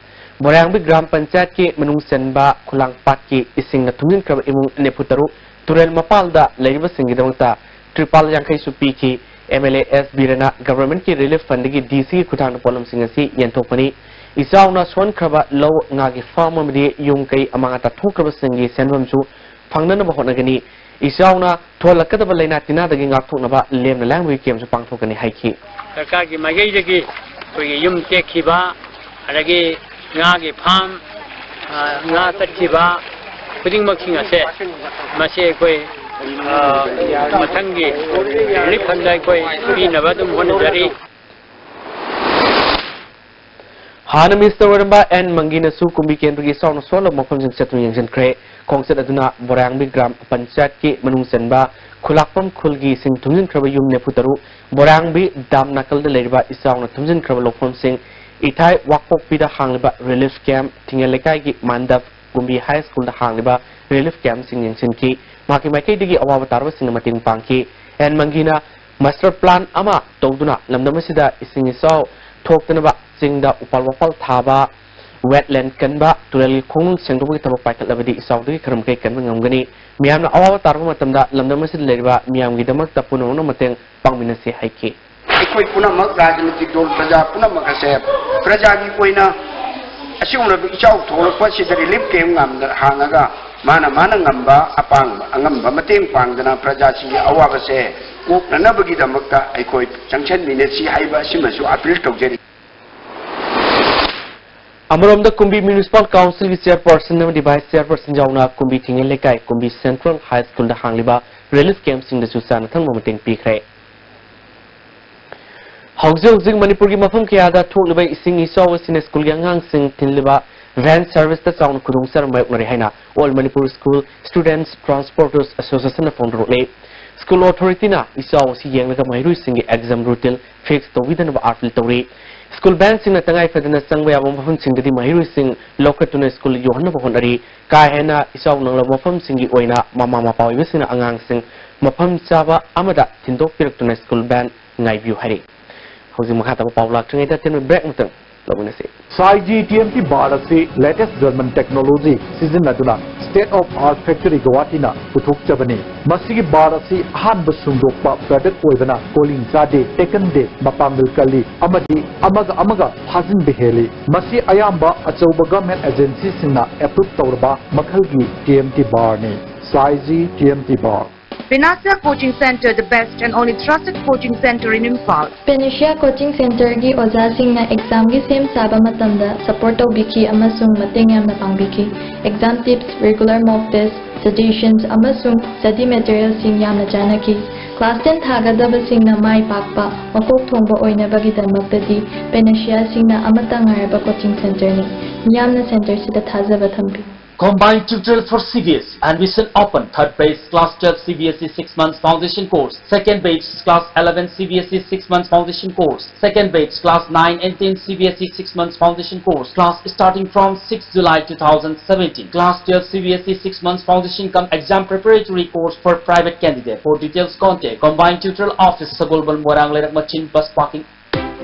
ꯃꯣꯏꯔꯥꯡꯕꯤ ꯒ꯭ꯔꯥꯝ ꯄꯟꯆꯥꯌꯠꯀꯤ ꯃꯅꯨꯡ ꯆꯟꯕ ꯈꯨꯂꯥꯡꯄꯥꯠꯀꯤ ꯏꯁꯤꯡꯅ ꯊꯨꯝꯖꯤꯟꯈ꯭ꯔꯕ ꯏꯃꯨꯡ ꯅꯤꯐꯨ ꯇꯔꯨꯛ, ꯇꯨꯔꯦꯜ ꯃꯄꯥꯜꯗ ꯂꯩꯔꯤꯕꯁꯤꯡꯒꯤꯗꯃꯛꯇ ꯇ꯭ꯔꯤꯄꯥꯜ ꯌꯥꯡꯈꯩꯁꯨ ꯄꯤꯈꯤ꯫ ꯑꯦꯝ ꯑꯦꯜ ꯑꯦ ꯑꯦꯁ ꯕꯤꯔꯦꯟꯅ ꯒꯚꯔꯟꯃꯦꯟꯠꯀꯤ ꯔꯤꯂꯤꯐ ꯐꯟꯗꯒꯤ ꯗꯤ ꯁꯤꯒꯤ ꯈꯨꯠꯊꯥꯡꯗ ꯄꯣꯠꯂꯝꯁꯤꯡ ꯑꯁꯤ ꯌꯦꯟꯊꯣꯛꯄꯅꯤ꯫ ꯏꯆꯥꯎꯅ ꯁꯣꯟꯈ꯭ꯔꯕ ꯂꯧ, ꯉꯥꯒꯤ ꯐꯥꯔꯝ ꯑꯃꯗꯤ ꯌꯨꯝ ꯀꯩ ꯑꯃꯥꯡ ꯑꯇꯥ ꯊꯣꯛꯈ꯭ꯔꯕꯁꯤꯡꯒꯤ ꯁꯦꯟꯐꯝꯁꯨ ꯐꯪꯅꯅꯕ ꯍꯣꯠꯅꯒꯅꯤ꯫ ꯏꯆꯥꯎꯅ ꯊꯣꯛꯍꯜꯂꯛꯀꯗꯕ ꯂꯥꯏꯅꯥ ꯇꯤꯟꯅꯥꯗꯒꯤ ꯉꯥꯛꯊꯣꯛꯅꯕ ꯂꯦꯝꯅ ꯂꯥꯡꯕꯒꯤ ꯀꯦꯝꯁꯨ ꯄꯥꯡꯊꯣꯛꯀꯅꯤ ꯍꯥꯏꯈꯤ꯫ ꯁꯔꯀꯥꯔꯒꯤ ꯃꯥꯏꯀꯩꯗꯒꯤ ꯑꯩꯈꯣꯏꯒꯤ ꯌꯨꯝ ꯇꯦꯛꯈꯤꯕ, ꯑꯗꯒꯤ ꯉꯥꯒꯤ ꯐꯥꯝ, ꯑ, ꯉꯥ ꯇꯠꯈꯤꯕ ꯈꯨꯗꯤꯡꯃꯛꯁꯤꯡ ꯑꯁꯦ, ꯃꯁꯤ ꯑꯩꯈꯣꯏ, ꯑ, ꯃꯊꯪꯒꯤ ꯔꯤꯂꯤꯐ ꯐꯟꯗ ꯑꯩꯈꯣꯏ ꯄꯤꯅꯕ ꯑꯗꯨꯝ ꯍꯣꯠꯅꯖꯔꯤ꯫ ꯍꯥꯟꯅ ꯃꯤꯅꯤꯁꯇꯔ ꯑꯣꯏꯔꯝꯕ ꯑꯦꯟ ꯃꯪꯒꯤꯅꯁꯨ ꯀꯨꯝꯕꯤ ꯀꯦꯟꯗ꯭ꯔꯒꯤ ꯏꯆꯥꯎꯅ ꯁꯣꯛꯍꯜꯂꯕ ꯃꯐꯝꯁꯤꯡ ꯆꯠꯇꯨꯅ ꯌꯦꯡꯁꯤꯟꯈ꯭ꯔꯦ꯫ ꯈꯣꯡꯆꯠ ꯑꯗꯨꯅ ꯕꯣꯔꯥꯡꯕꯤ ꯒ꯭ꯔꯥꯝ ꯄꯟꯆꯥꯌꯠꯀꯤ ꯃꯅꯨꯡ ꯆꯟꯕ ꯈꯨꯂꯥꯛꯄꯝ ꯈꯨꯜꯒꯤ ꯏꯁꯤꯡ ꯊꯨꯝꯖꯤꯟꯈ꯭ꯔꯕ ꯌꯨꯝ ꯅꯤꯐꯨ ꯇꯔꯨꯛ, ꯕꯣꯔꯥꯡꯕꯤ ꯗꯥꯝ ꯅꯥꯀꯜꯗ ꯂꯩꯔꯤꯕ ꯏꯆꯥꯎꯅ ꯊꯨꯝꯖꯤꯟꯈ꯭ꯔꯕ ꯂꯧꯐꯝꯁꯤꯡ, ꯏꯊꯥꯏ ꯋꯥꯛꯄꯣꯛꯄꯤꯗ ꯍꯥꯡꯂꯤꯕ ꯔꯤꯂꯤꯐ ꯀꯦꯝꯞ, ꯊꯤꯡꯉꯦꯜ ꯂꯩꯀꯥꯏꯒꯤ ꯃꯥꯟꯗꯞ, ꯀꯨꯝꯕꯤ ꯍꯥꯏ ꯁ꯭ꯀꯨꯜꯗ ꯍꯥꯡꯂꯤꯕ ꯔꯤꯂꯤꯐ ꯀꯦꯝꯞꯁꯤꯡ ꯌꯦꯡꯁꯤꯟꯈꯤ꯫ ꯃꯍꯥꯛꯀꯤ ꯃꯥꯏꯀꯩꯗꯒꯤ ꯑꯋꯥꯕ ꯇꯥꯔꯕꯁꯤꯡꯅ ꯃꯇꯦꯡ ꯄꯥꯡꯈꯤ꯫ ꯑꯦꯟ ꯃꯪꯒꯤꯅ ꯃꯥꯁꯇꯔ ꯄ꯭ꯂꯥꯟ ꯑꯃ ꯇꯧꯗꯨꯅ ꯂꯝꯗꯝ ꯑꯁꯤꯗ ꯏꯁꯤꯡ ꯏꯆꯥꯎ ꯊꯣꯛꯇꯅꯕ ꯆꯤꯡꯗ ꯎꯄꯥꯜ ꯋꯥꯄꯥꯜ ꯊꯥꯕ, ꯋꯦꯠꯂꯦꯟ ꯀꯟꯕ, ꯇꯨꯔꯦꯜꯒꯤ ꯈꯣꯡꯅꯨꯡ ꯁꯦꯡꯗꯣꯛꯄꯒꯤ ꯊꯕꯛ ꯄꯥꯏꯈꯠꯂꯕꯗꯤ ꯏꯆꯥꯎꯗꯒꯤ ꯈꯔ ꯃꯈꯩ ꯀꯟꯕ ꯉꯝꯒꯅꯤ꯫ ꯃꯤꯌꯥꯝꯅ ꯑꯋꯥꯕ ꯇꯥꯔꯕ ꯃꯇꯝꯗ ꯂꯝꯗꯝ ꯑꯁꯤꯗ ꯂꯩꯔꯤꯕ ꯃꯤꯌꯥꯝꯒꯤꯗꯃꯛꯇ ꯄꯨꯝꯅꯃꯛꯅ ꯃꯇꯦꯡ ꯄꯥꯡꯃꯤꯟꯅꯁꯤ ꯍꯥꯏꯈꯤ꯫ ꯑꯩꯈꯣꯏ ꯄꯨꯝꯅꯃꯛ ꯔꯥꯖꯅꯤꯇꯤꯛ ꯗꯜ ꯄ꯭ꯔꯖꯥ ꯄꯨꯝꯅꯃꯛ ꯑꯁꯦ ꯄ꯭ꯔꯖꯥꯒꯤ ꯑꯣꯏꯅ ꯑꯁꯤꯒꯨꯝꯂꯕ ꯏꯆꯥꯎ ꯊꯣꯛꯂꯛꯄ ꯑꯁꯤꯗ ꯔꯤꯂꯤꯐ ꯀꯦꯝꯞ ꯉꯝꯅ ꯍꯥꯡꯉꯒ ꯃꯥꯅ ꯃꯥꯅ ꯉꯝꯕ ꯑꯄꯥꯡꯕ ꯑꯉꯝꯕ ꯃꯇꯦꯡ ꯄꯥꯡꯗꯅ ꯄ꯭ꯔꯖꯥꯁꯤꯡꯒꯤ ꯑꯋꯥꯕꯁꯦ ꯀꯣꯛꯅꯅꯕꯒꯤꯗꯃꯛꯇ ꯑꯩꯈꯣꯏ ꯆꯪꯁꯟꯃꯤꯟꯅꯁꯤ ꯍꯥꯏꯕ ꯑꯁꯤꯃꯁꯨ ꯑꯄꯤꯜ ꯇꯧꯖꯔꯤ꯫ ꯑꯃꯔꯣꯝꯗ ꯀꯨꯝꯕꯤ ꯃ꯭ꯌꯨꯅꯤꯁꯤꯄꯥꯜ ꯀꯥꯎꯟꯁꯤꯜꯒꯤ ꯆꯤꯌꯔꯄꯔꯁꯟ ꯑꯃꯗꯤ ꯚꯥꯏꯁ ꯆꯤꯌꯔꯄꯔꯁꯟ ꯌꯥꯎꯅ ꯀꯨꯝꯕꯤ ꯊꯤꯡꯉꯦꯜ ꯂꯩꯀꯥꯏ ꯀꯨꯝꯕꯤ ꯁꯦꯟꯇ꯭ꯔꯦꯜ ꯍꯥꯏ ꯁ꯭ꯀꯨꯜꯗ ꯍꯥꯡꯂꯤꯕ ꯔꯤꯂꯤꯐ ꯀꯦꯝꯞꯁꯤꯡꯗꯁꯨ ꯆꯥꯅ ꯊꯛꯅꯕ ꯃꯇꯦꯡ ꯄꯤꯈ꯭ꯔꯦ꯫ ꯍꯧꯖꯤꯛ ꯍꯧꯖꯤꯛ ꯃꯅꯤꯄꯨꯔꯒꯤ ꯃꯐꯝ ꯀꯌꯥꯗ ꯊꯣꯛꯂꯤꯕ ꯏꯁꯤꯡ ꯏꯆꯥꯎ ꯑꯁꯤꯅ ꯁ꯭ꯀꯨꯜꯒꯤ ꯑꯉꯥꯡꯁꯤꯡ ꯊꯤꯜꯂꯤꯕ Van service ꯇ ꯆꯥꯎꯅ ꯈꯨꯗꯣꯡꯆꯥꯗꯕ ꯃꯥꯌꯣꯛꯅꯔꯦ ꯍꯥꯏꯅ All Manipur School Students Transporters Association ꯅ ꯐꯣꯡꯗꯣꯔꯛꯂꯤ꯫ School authority ꯅ ꯏꯆꯥꯎ ꯑꯁꯤ ꯌꯦꯡꯂꯒ ꯃꯍꯩꯔꯣꯏꯁꯤꯡꯒꯤ exam routine fix ꯇꯧꯕꯤꯗꯅꯕ appeal ꯇꯧꯔꯤ꯫ School van ꯁꯤꯡꯅ ꯇꯉꯥꯏ ꯐꯗꯅ ꯆꯪꯕ ꯌꯥꯕ ꯃꯐꯝꯁꯤꯡꯗꯗꯤ ꯃꯍꯩꯔꯣꯏꯁꯤꯡ ꯂꯧꯈꯠꯇꯨꯅ school ꯌꯧꯍꯟꯅꯕ ꯍꯣꯠꯅꯔꯤ꯫ ꯀꯥ ꯍꯦꯟꯅ ꯏꯆꯥꯎ ꯅꯪꯂꯕ ꯃꯐꯝꯁꯤꯡꯒꯤ ꯑꯣꯏꯅ ꯃꯃꯥ ꯃꯄꯥ ꯑꯣꯏꯕꯁꯤꯡꯅ ꯑꯉꯥꯡꯁꯤꯡ ꯃꯐꯝ ꯆꯥꯕ ꯑꯃꯗ ꯊꯤꯟꯗꯣꯛꯄꯤꯔꯛꯇꯨꯅ school van ꯉꯥꯏꯕꯤꯌꯨ ꯍꯥꯏꯔꯤ꯫ ꯍꯧꯖꯤꯛ ꯃꯈꯥ ꯇꯥꯕ ꯄꯥꯎ ꯂꯥꯛꯇ꯭ꯔꯤꯉꯩꯗ ꯑꯇꯦꯟꯕ break ꯑꯃꯇꯪ ꯂꯧꯃꯤꯟꯅꯁꯤ꯫ Saiji T M T bar ꯑꯁꯤ latest German technology ꯁꯤꯖꯤꯟꯅꯗꯨꯅ state of art factory ꯒꯧꯍꯥꯇꯤꯅ ꯄꯨꯊꯣꯛꯆꯕꯅꯤ꯫ ꯃꯁꯤꯒꯤ bar ꯑꯁꯤ ꯑꯍꯥꯟꯕ ꯁꯨꯡꯗꯣꯛꯄ product ꯑꯣꯏꯕꯅ ꯀꯣꯂꯤꯡ ꯆꯥꯗꯦ, ꯇꯦꯛꯀꯟꯗꯦ, ꯃꯄꯥꯡꯒꯜ ꯀꯜꯂꯤ ꯑꯃꯗꯤ ꯑꯃꯒ ꯑꯃꯒ ꯐꯥꯖꯤꯟꯕ ꯍꯦꯜꯂꯤ꯫ ꯃꯁꯤ ꯑꯌꯥꯝꯕ ꯑꯆꯧꯕ government agency ꯁꯤꯡꯅ approve ꯇꯧꯔꯕ ꯃꯈꯜꯒꯤ T M T bar ꯅꯤ꯫ Saiji T M T bar꯫ Panacea Coaching Center, the best and only trusted coaching center in Imphal. Panacea Coaching Center ꯒꯤ ꯑꯣꯖꯥꯁꯤꯡꯅ exam ꯒꯤ ꯁꯦꯝ ꯁꯥꯕ ꯃꯇꯝꯗ support ꯇꯧꯕꯤꯈꯤ ꯑꯃꯁꯨꯡ ꯃꯇꯦꯡ ꯌꯥꯝꯅ ꯄꯥꯡꯕꯤꯈꯤ꯫ Exam tips, regular mock test, suggestions ꯑꯃꯁꯨꯡ study material ꯁꯤꯡ ꯌꯥꯝꯅ ꯆꯥꯟꯅꯈꯤ꯫ Class ten ꯊꯥꯒꯗꯕꯁꯤꯡꯅ ꯃꯥꯏ ꯄꯥꯛꯄ, ꯃꯀꯣꯛ ꯊꯣꯡꯕ ꯑꯣꯏꯅꯕꯒꯤꯗꯃꯛꯇꯗꯤ Panacea ꯁꯤꯡꯅ ꯑꯃꯠꯇ ꯉꯥꯏꯔꯕ coaching center ꯅꯤ꯫ ꯃꯤꯌꯥꯝꯅ center ꯁꯤꯗ ꯊꯥꯖꯕ ꯊꯝꯕꯤꯌꯨ꯫ Combined tutorial for C B S E. Admission open. Third batch class twelve C B S E six months foundation course. Second batch class eleven C B S E six months foundation course. Second batch class nine and ten C B S E six months foundation course. Class starting from sixth July two thousand seventeen. Class twelve C B S E six months foundation cum exam preparatory course for private candidate. For details contact Combined Tutorial Office, Sagolbal, Moirang Leirak Machin, bus parking.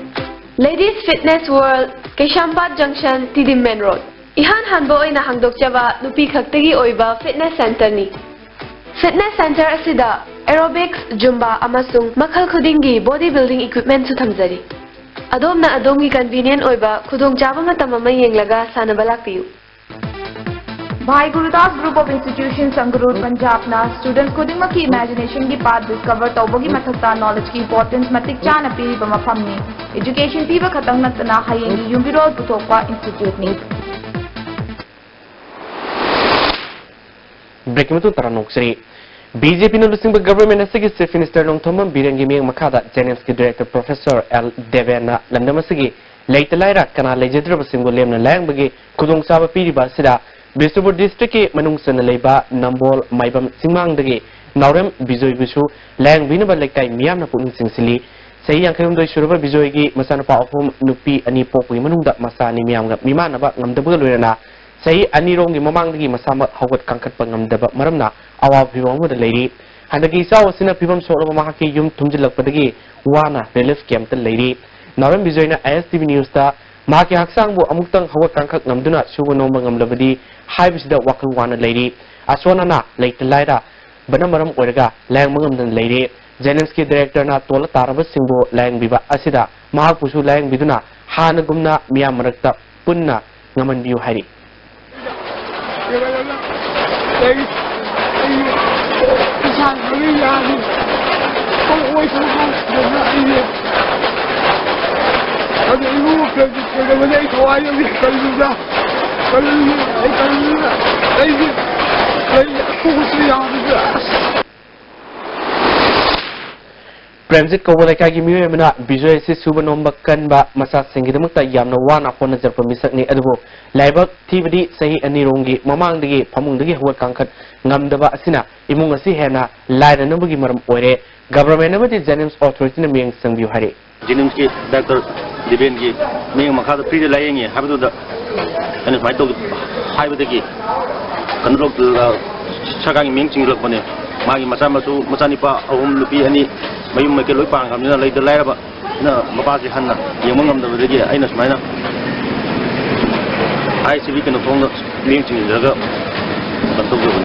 Ladies Fitness World, Keishampat Junction, T D Main Road. ꯏꯍꯥꯟ ꯍꯥꯟꯕ ꯑꯣꯏꯅ ꯍꯥꯡꯗꯣꯛꯆꯕ ꯅꯨꯄꯤ ꯈꯛꯇꯒꯤ ꯑꯣꯏꯕ fitness center ꯅꯤ꯫ Fitness center ꯑꯁꯤꯗ aerobics, Zumba ꯑꯃꯁꯨꯡ ꯃꯈꯜ ꯈꯨꯗꯤꯡꯒꯤ body building equipment ꯁꯨ ꯊꯝꯖꯔꯤ꯫ ꯑꯗꯣꯝꯅ ꯑꯗꯣꯝꯒꯤ convenient ꯑꯣꯏꯕ ꯈꯨꯗꯣꯡꯆꯥꯕ ꯃꯇꯝ ꯑꯃ ꯌꯦꯡꯂꯒ ꯁꯥꯟꯅꯕ ꯂꯥꯛꯄꯤꯌꯨ꯫ Bhai Gurudas Group of Institutions, Sangrur, Punjab ꯅ students ꯈꯨꯗꯤꯡꯃꯛꯀꯤ imagination ꯒꯤ path discover ꯇꯧꯕꯒꯤ ꯃꯊꯛꯇ knowledge ꯀꯤ importance ꯃꯇꯤꯛ ꯆꯥꯅ ꯄꯤꯔꯤꯕ ꯃꯐꯝꯅꯤ꯫ Education ꯄꯤꯕ ꯈꯛꯇꯪ ꯅꯠꯇꯅ ꯍꯌꯦꯡꯒꯤ ꯌꯨꯝꯕꯤꯔꯣꯜ ꯄꯨꯊꯣꯛꯄ institute ꯅꯤ꯫ Break ꯀꯤ ꯃꯇꯨꯡ ꯇꯔꯥ ꯅꯣꯛꯆꯔꯤ꯫ B J P ꯅ ꯂꯨꯆꯤꯡꯕ government ꯑꯁꯤꯒꯤ Chief Minister ꯅꯣꯡꯊꯣꯝꯕꯝ ꯕꯤꯔꯦꯟꯒꯤ ꯃꯤꯠꯌꯦꯡ ꯃꯈꯥꯗ JNIMS ꯀꯤ director Professor L Deven ꯅ ꯂꯝꯗꯝ ꯑꯁꯤꯒꯤ ꯂꯩꯇ ꯂꯥꯏꯔ ꯀꯅꯥ ꯂꯩꯖꯗ꯭ꯔꯕꯁꯤꯡꯕꯨ ꯂꯦꯝꯅ ꯂꯥꯌꯦꯡꯕꯒꯤ ꯈꯨꯗꯣꯡꯆꯥꯕ ꯄꯤꯔꯤꯕ ꯑꯁꯤꯗ ꯕꯤꯁꯅꯨꯄꯨꯔ ꯗꯤꯁꯇ꯭ꯔꯤꯛꯀꯤ ꯃꯅꯨꯡ ꯆꯟꯅ ꯂꯩꯕ ꯅꯝꯕꯣꯜ ꯃꯥꯏꯕꯝ ꯆꯤꯡꯃꯥꯡꯗꯒꯤ ꯅꯥꯎꯔꯦꯝ ꯕꯤꯖꯣꯏꯕꯨꯁꯨ ꯂꯥꯌꯦꯡꯕꯤꯅꯕ ꯂꯩꯀꯥꯏ ꯃꯤꯌꯥꯝꯅ ꯄꯨꯛꯅꯤꯡ ꯆꯤꯡꯁꯤꯜꯂꯤ꯫ ꯆꯍꯤ ꯌꯥꯡꯈꯩꯍꯨꯝꯗꯣꯏ ꯁꯨꯔꯕ ꯕꯤꯖꯣꯏꯒꯤ ꯃꯆꯥꯅꯨꯄꯥ ꯑꯍꯨꯝ, ꯅꯨꯄꯤ ꯑꯅꯤ ꯄꯣꯛꯄꯒꯤ ꯃꯅꯨꯡꯗ ꯃꯆꯥ ꯑꯅꯤ ꯃꯤꯌꯥꯝꯒ ꯃꯤꯃꯥꯟꯅꯕ ꯉꯝꯗꯕꯒ ꯂꯣꯏꯅꯅ ꯆꯍꯤ ꯑꯅꯤꯔꯣꯝꯒꯤ ꯃꯃꯥꯡꯗꯒꯤ ꯃꯁꯥꯃꯛ ꯍꯧꯒꯠ ꯀꯥꯡꯈꯠꯄ ꯉꯝꯗꯕ ꯃꯔꯝꯅ ꯑꯋꯥꯕ ꯐꯤꯚꯝ ꯑꯃꯗ ꯂꯩꯔꯤ꯫ ꯍꯟꯗꯛꯀꯤ ꯏꯆꯥꯎ ꯑꯁꯤꯅ ꯐꯤꯚꯝ ꯁꯣꯛꯂꯕ ꯃꯍꯥꯛꯀꯤ ꯌꯨꯝ ꯊꯨꯝꯖꯤꯜꯂꯛꯄꯗꯒꯤ ꯋꯥꯅ relief campꯇ ꯂꯩꯔꯤ꯫ ꯅꯥꯎꯔꯦꯝ ꯕꯤꯖꯣꯏꯅ ISTV Newsꯇ ꯃꯍꯥꯛꯀꯤ ꯍꯛꯆꯥꯡꯕꯨ ꯑꯃꯨꯛꯇꯪ ꯍꯧꯒꯠ ꯀꯥꯡꯈꯠ ꯉꯝꯗꯨꯅ ꯁꯨꯕ ꯅꯣꯝꯕ ꯉꯝꯂꯕꯗꯤ ꯍꯥꯏꯕꯁꯤꯗ ꯋꯥꯈꯜ ꯋꯥꯅ ꯂꯩꯔꯤ꯫ ꯑꯁꯣꯟ ꯑꯅꯥ ꯂꯩꯇ ꯂꯥꯏꯔꯕꯅ ꯃꯔꯝ ꯑꯣꯏꯔꯒ ꯂꯥꯌꯦꯡꯕ ꯉꯝꯗꯅ ꯂꯩꯔꯤ꯫ JNIMSꯀꯤ directorꯅ ꯇꯣꯜꯂ ꯇꯥꯔꯕꯁꯤꯡꯕꯨ ꯂꯥꯌꯦꯡꯕꯤꯕ ꯑꯁꯤꯗ ꯃꯍꯥꯛꯄꯨꯁꯨ ꯂꯥꯌꯦꯡꯕꯤꯗꯨꯅ ꯍꯥꯟꯅꯒꯨꯝꯅ ꯃꯤꯌꯥꯝ ꯃꯔꯛꯇ ꯄꯨꯟꯅ ꯉꯝꯍꯟꯕꯤꯌꯨ ꯍꯥꯏꯔꯤ꯫ ꯑꯩ ꯏꯁꯥ ꯉꯝꯃꯤ ꯌꯥꯗꯦ꯫ ꯑꯩ ꯑꯣꯏ ꯊꯣꯛꯄ ꯉꯝꯗꯅ ꯑꯩꯁꯦ ꯑꯗꯨ ꯏꯃꯨꯡ ꯀꯩꯗꯧꯕꯗ ꯑꯩ ꯊꯋꯥꯏ ꯌꯥꯎꯗꯦ꯫ ꯀꯔꯤꯅꯣꯗ? ꯀꯔꯤꯅꯣ? ꯑꯩ ꯀꯔꯤꯅꯣꯗ? ꯑꯩꯁꯦ ꯑꯩ ꯑꯇꯣꯞꯄꯁꯨ ꯌꯥꯗꯦꯗ꯫ ꯑꯁ꯫ ꯄ꯭ꯔꯦꯝꯖꯤꯠ ꯀꯧꯕ ꯂꯩꯀꯥꯏꯒꯤ ꯃꯤꯑꯣꯏ ꯑꯃꯅ ꯕꯤꯖꯣꯏ ꯑꯁꯤ ꯁꯨꯕ ꯅꯣꯝꯕ ꯀꯟꯕ ꯃꯆꯥꯁꯤꯡꯒꯤꯗꯃꯛꯇ ꯌꯥꯝꯅ ꯋꯥꯅ ꯍꯣꯠꯅꯖꯔꯛꯄ ꯃꯤꯁꯛꯅꯤ, ꯑꯗꯨꯕꯨ ꯂꯥꯏꯕꯛ ꯊꯤꯕꯗꯤ ꯆꯍꯤ ꯑꯅꯤꯔꯣꯝꯒꯤ ꯃꯃꯥꯡꯗꯒꯤ ꯐꯃꯨꯡꯗꯒꯤ ꯍꯧꯒꯠ ꯀꯥꯡꯈꯠ ꯉꯝꯗꯕ ꯑꯁꯤꯅ ꯏꯃꯨꯡ ꯑꯁꯤ ꯍꯦꯟꯅ ꯂꯥꯏꯔꯅꯕꯒꯤ ꯃꯔꯝ ꯑꯣꯏꯔꯦ꯫ Government ꯑꯃꯗꯤ JNIMS authorityꯅ ꯃꯤꯠꯌꯦꯡ ꯆꯪꯕꯤꯌꯨ ꯍꯥꯏꯔꯤ꯫ JNIMSꯀꯤ director ꯗꯤꯕꯦꯟꯒꯤ ꯃꯤꯠꯌꯦꯡ ꯃꯈꯥꯗ freeꯗ ꯂꯥꯌꯦꯡꯉꯤ ꯍꯥꯏꯕꯗꯨꯗ ꯑꯩꯅ ꯁꯨꯃꯥꯏꯅ ꯇꯧ ꯍꯥꯏꯕꯗꯒꯤ ꯀꯩꯅꯣ ꯇꯧ-, ꯁꯔꯀꯥꯔꯒꯤ ꯃꯤꯠꯌꯦꯡ ꯆꯤꯡꯁꯤꯜꯂꯛꯄꯅꯦ꯫ ꯃꯥꯒꯤ ꯃꯆꯥ ꯃꯁꯨ, ꯃꯆꯥꯅꯤꯄꯥ ꯑꯍꯨꯝ, ꯅꯨꯄꯤ ꯑꯅꯤ, ꯃꯌꯨꯝ ꯃꯀꯩ ꯂꯣꯏ ꯄꯥꯟꯈ꯭ꯔꯕꯅꯤꯅ ꯂꯩꯇ ꯂꯥꯏꯔꯕꯅ ꯃꯄꯥꯁꯦ ꯍꯟꯅ ꯌꯦꯡꯕ ꯉꯝꯗꯕꯗꯒꯤ ꯑꯩꯅ ꯁꯨꯃꯥꯏꯅ ISTV ꯀꯩꯅꯣ ꯐꯣꯡꯗ ꯃꯤꯠꯌꯦꯡ ꯆꯤꯡꯁꯤꯜꯂꯒ ꯀꯩꯅꯣ ꯇꯧꯖꯕꯅꯤ꯫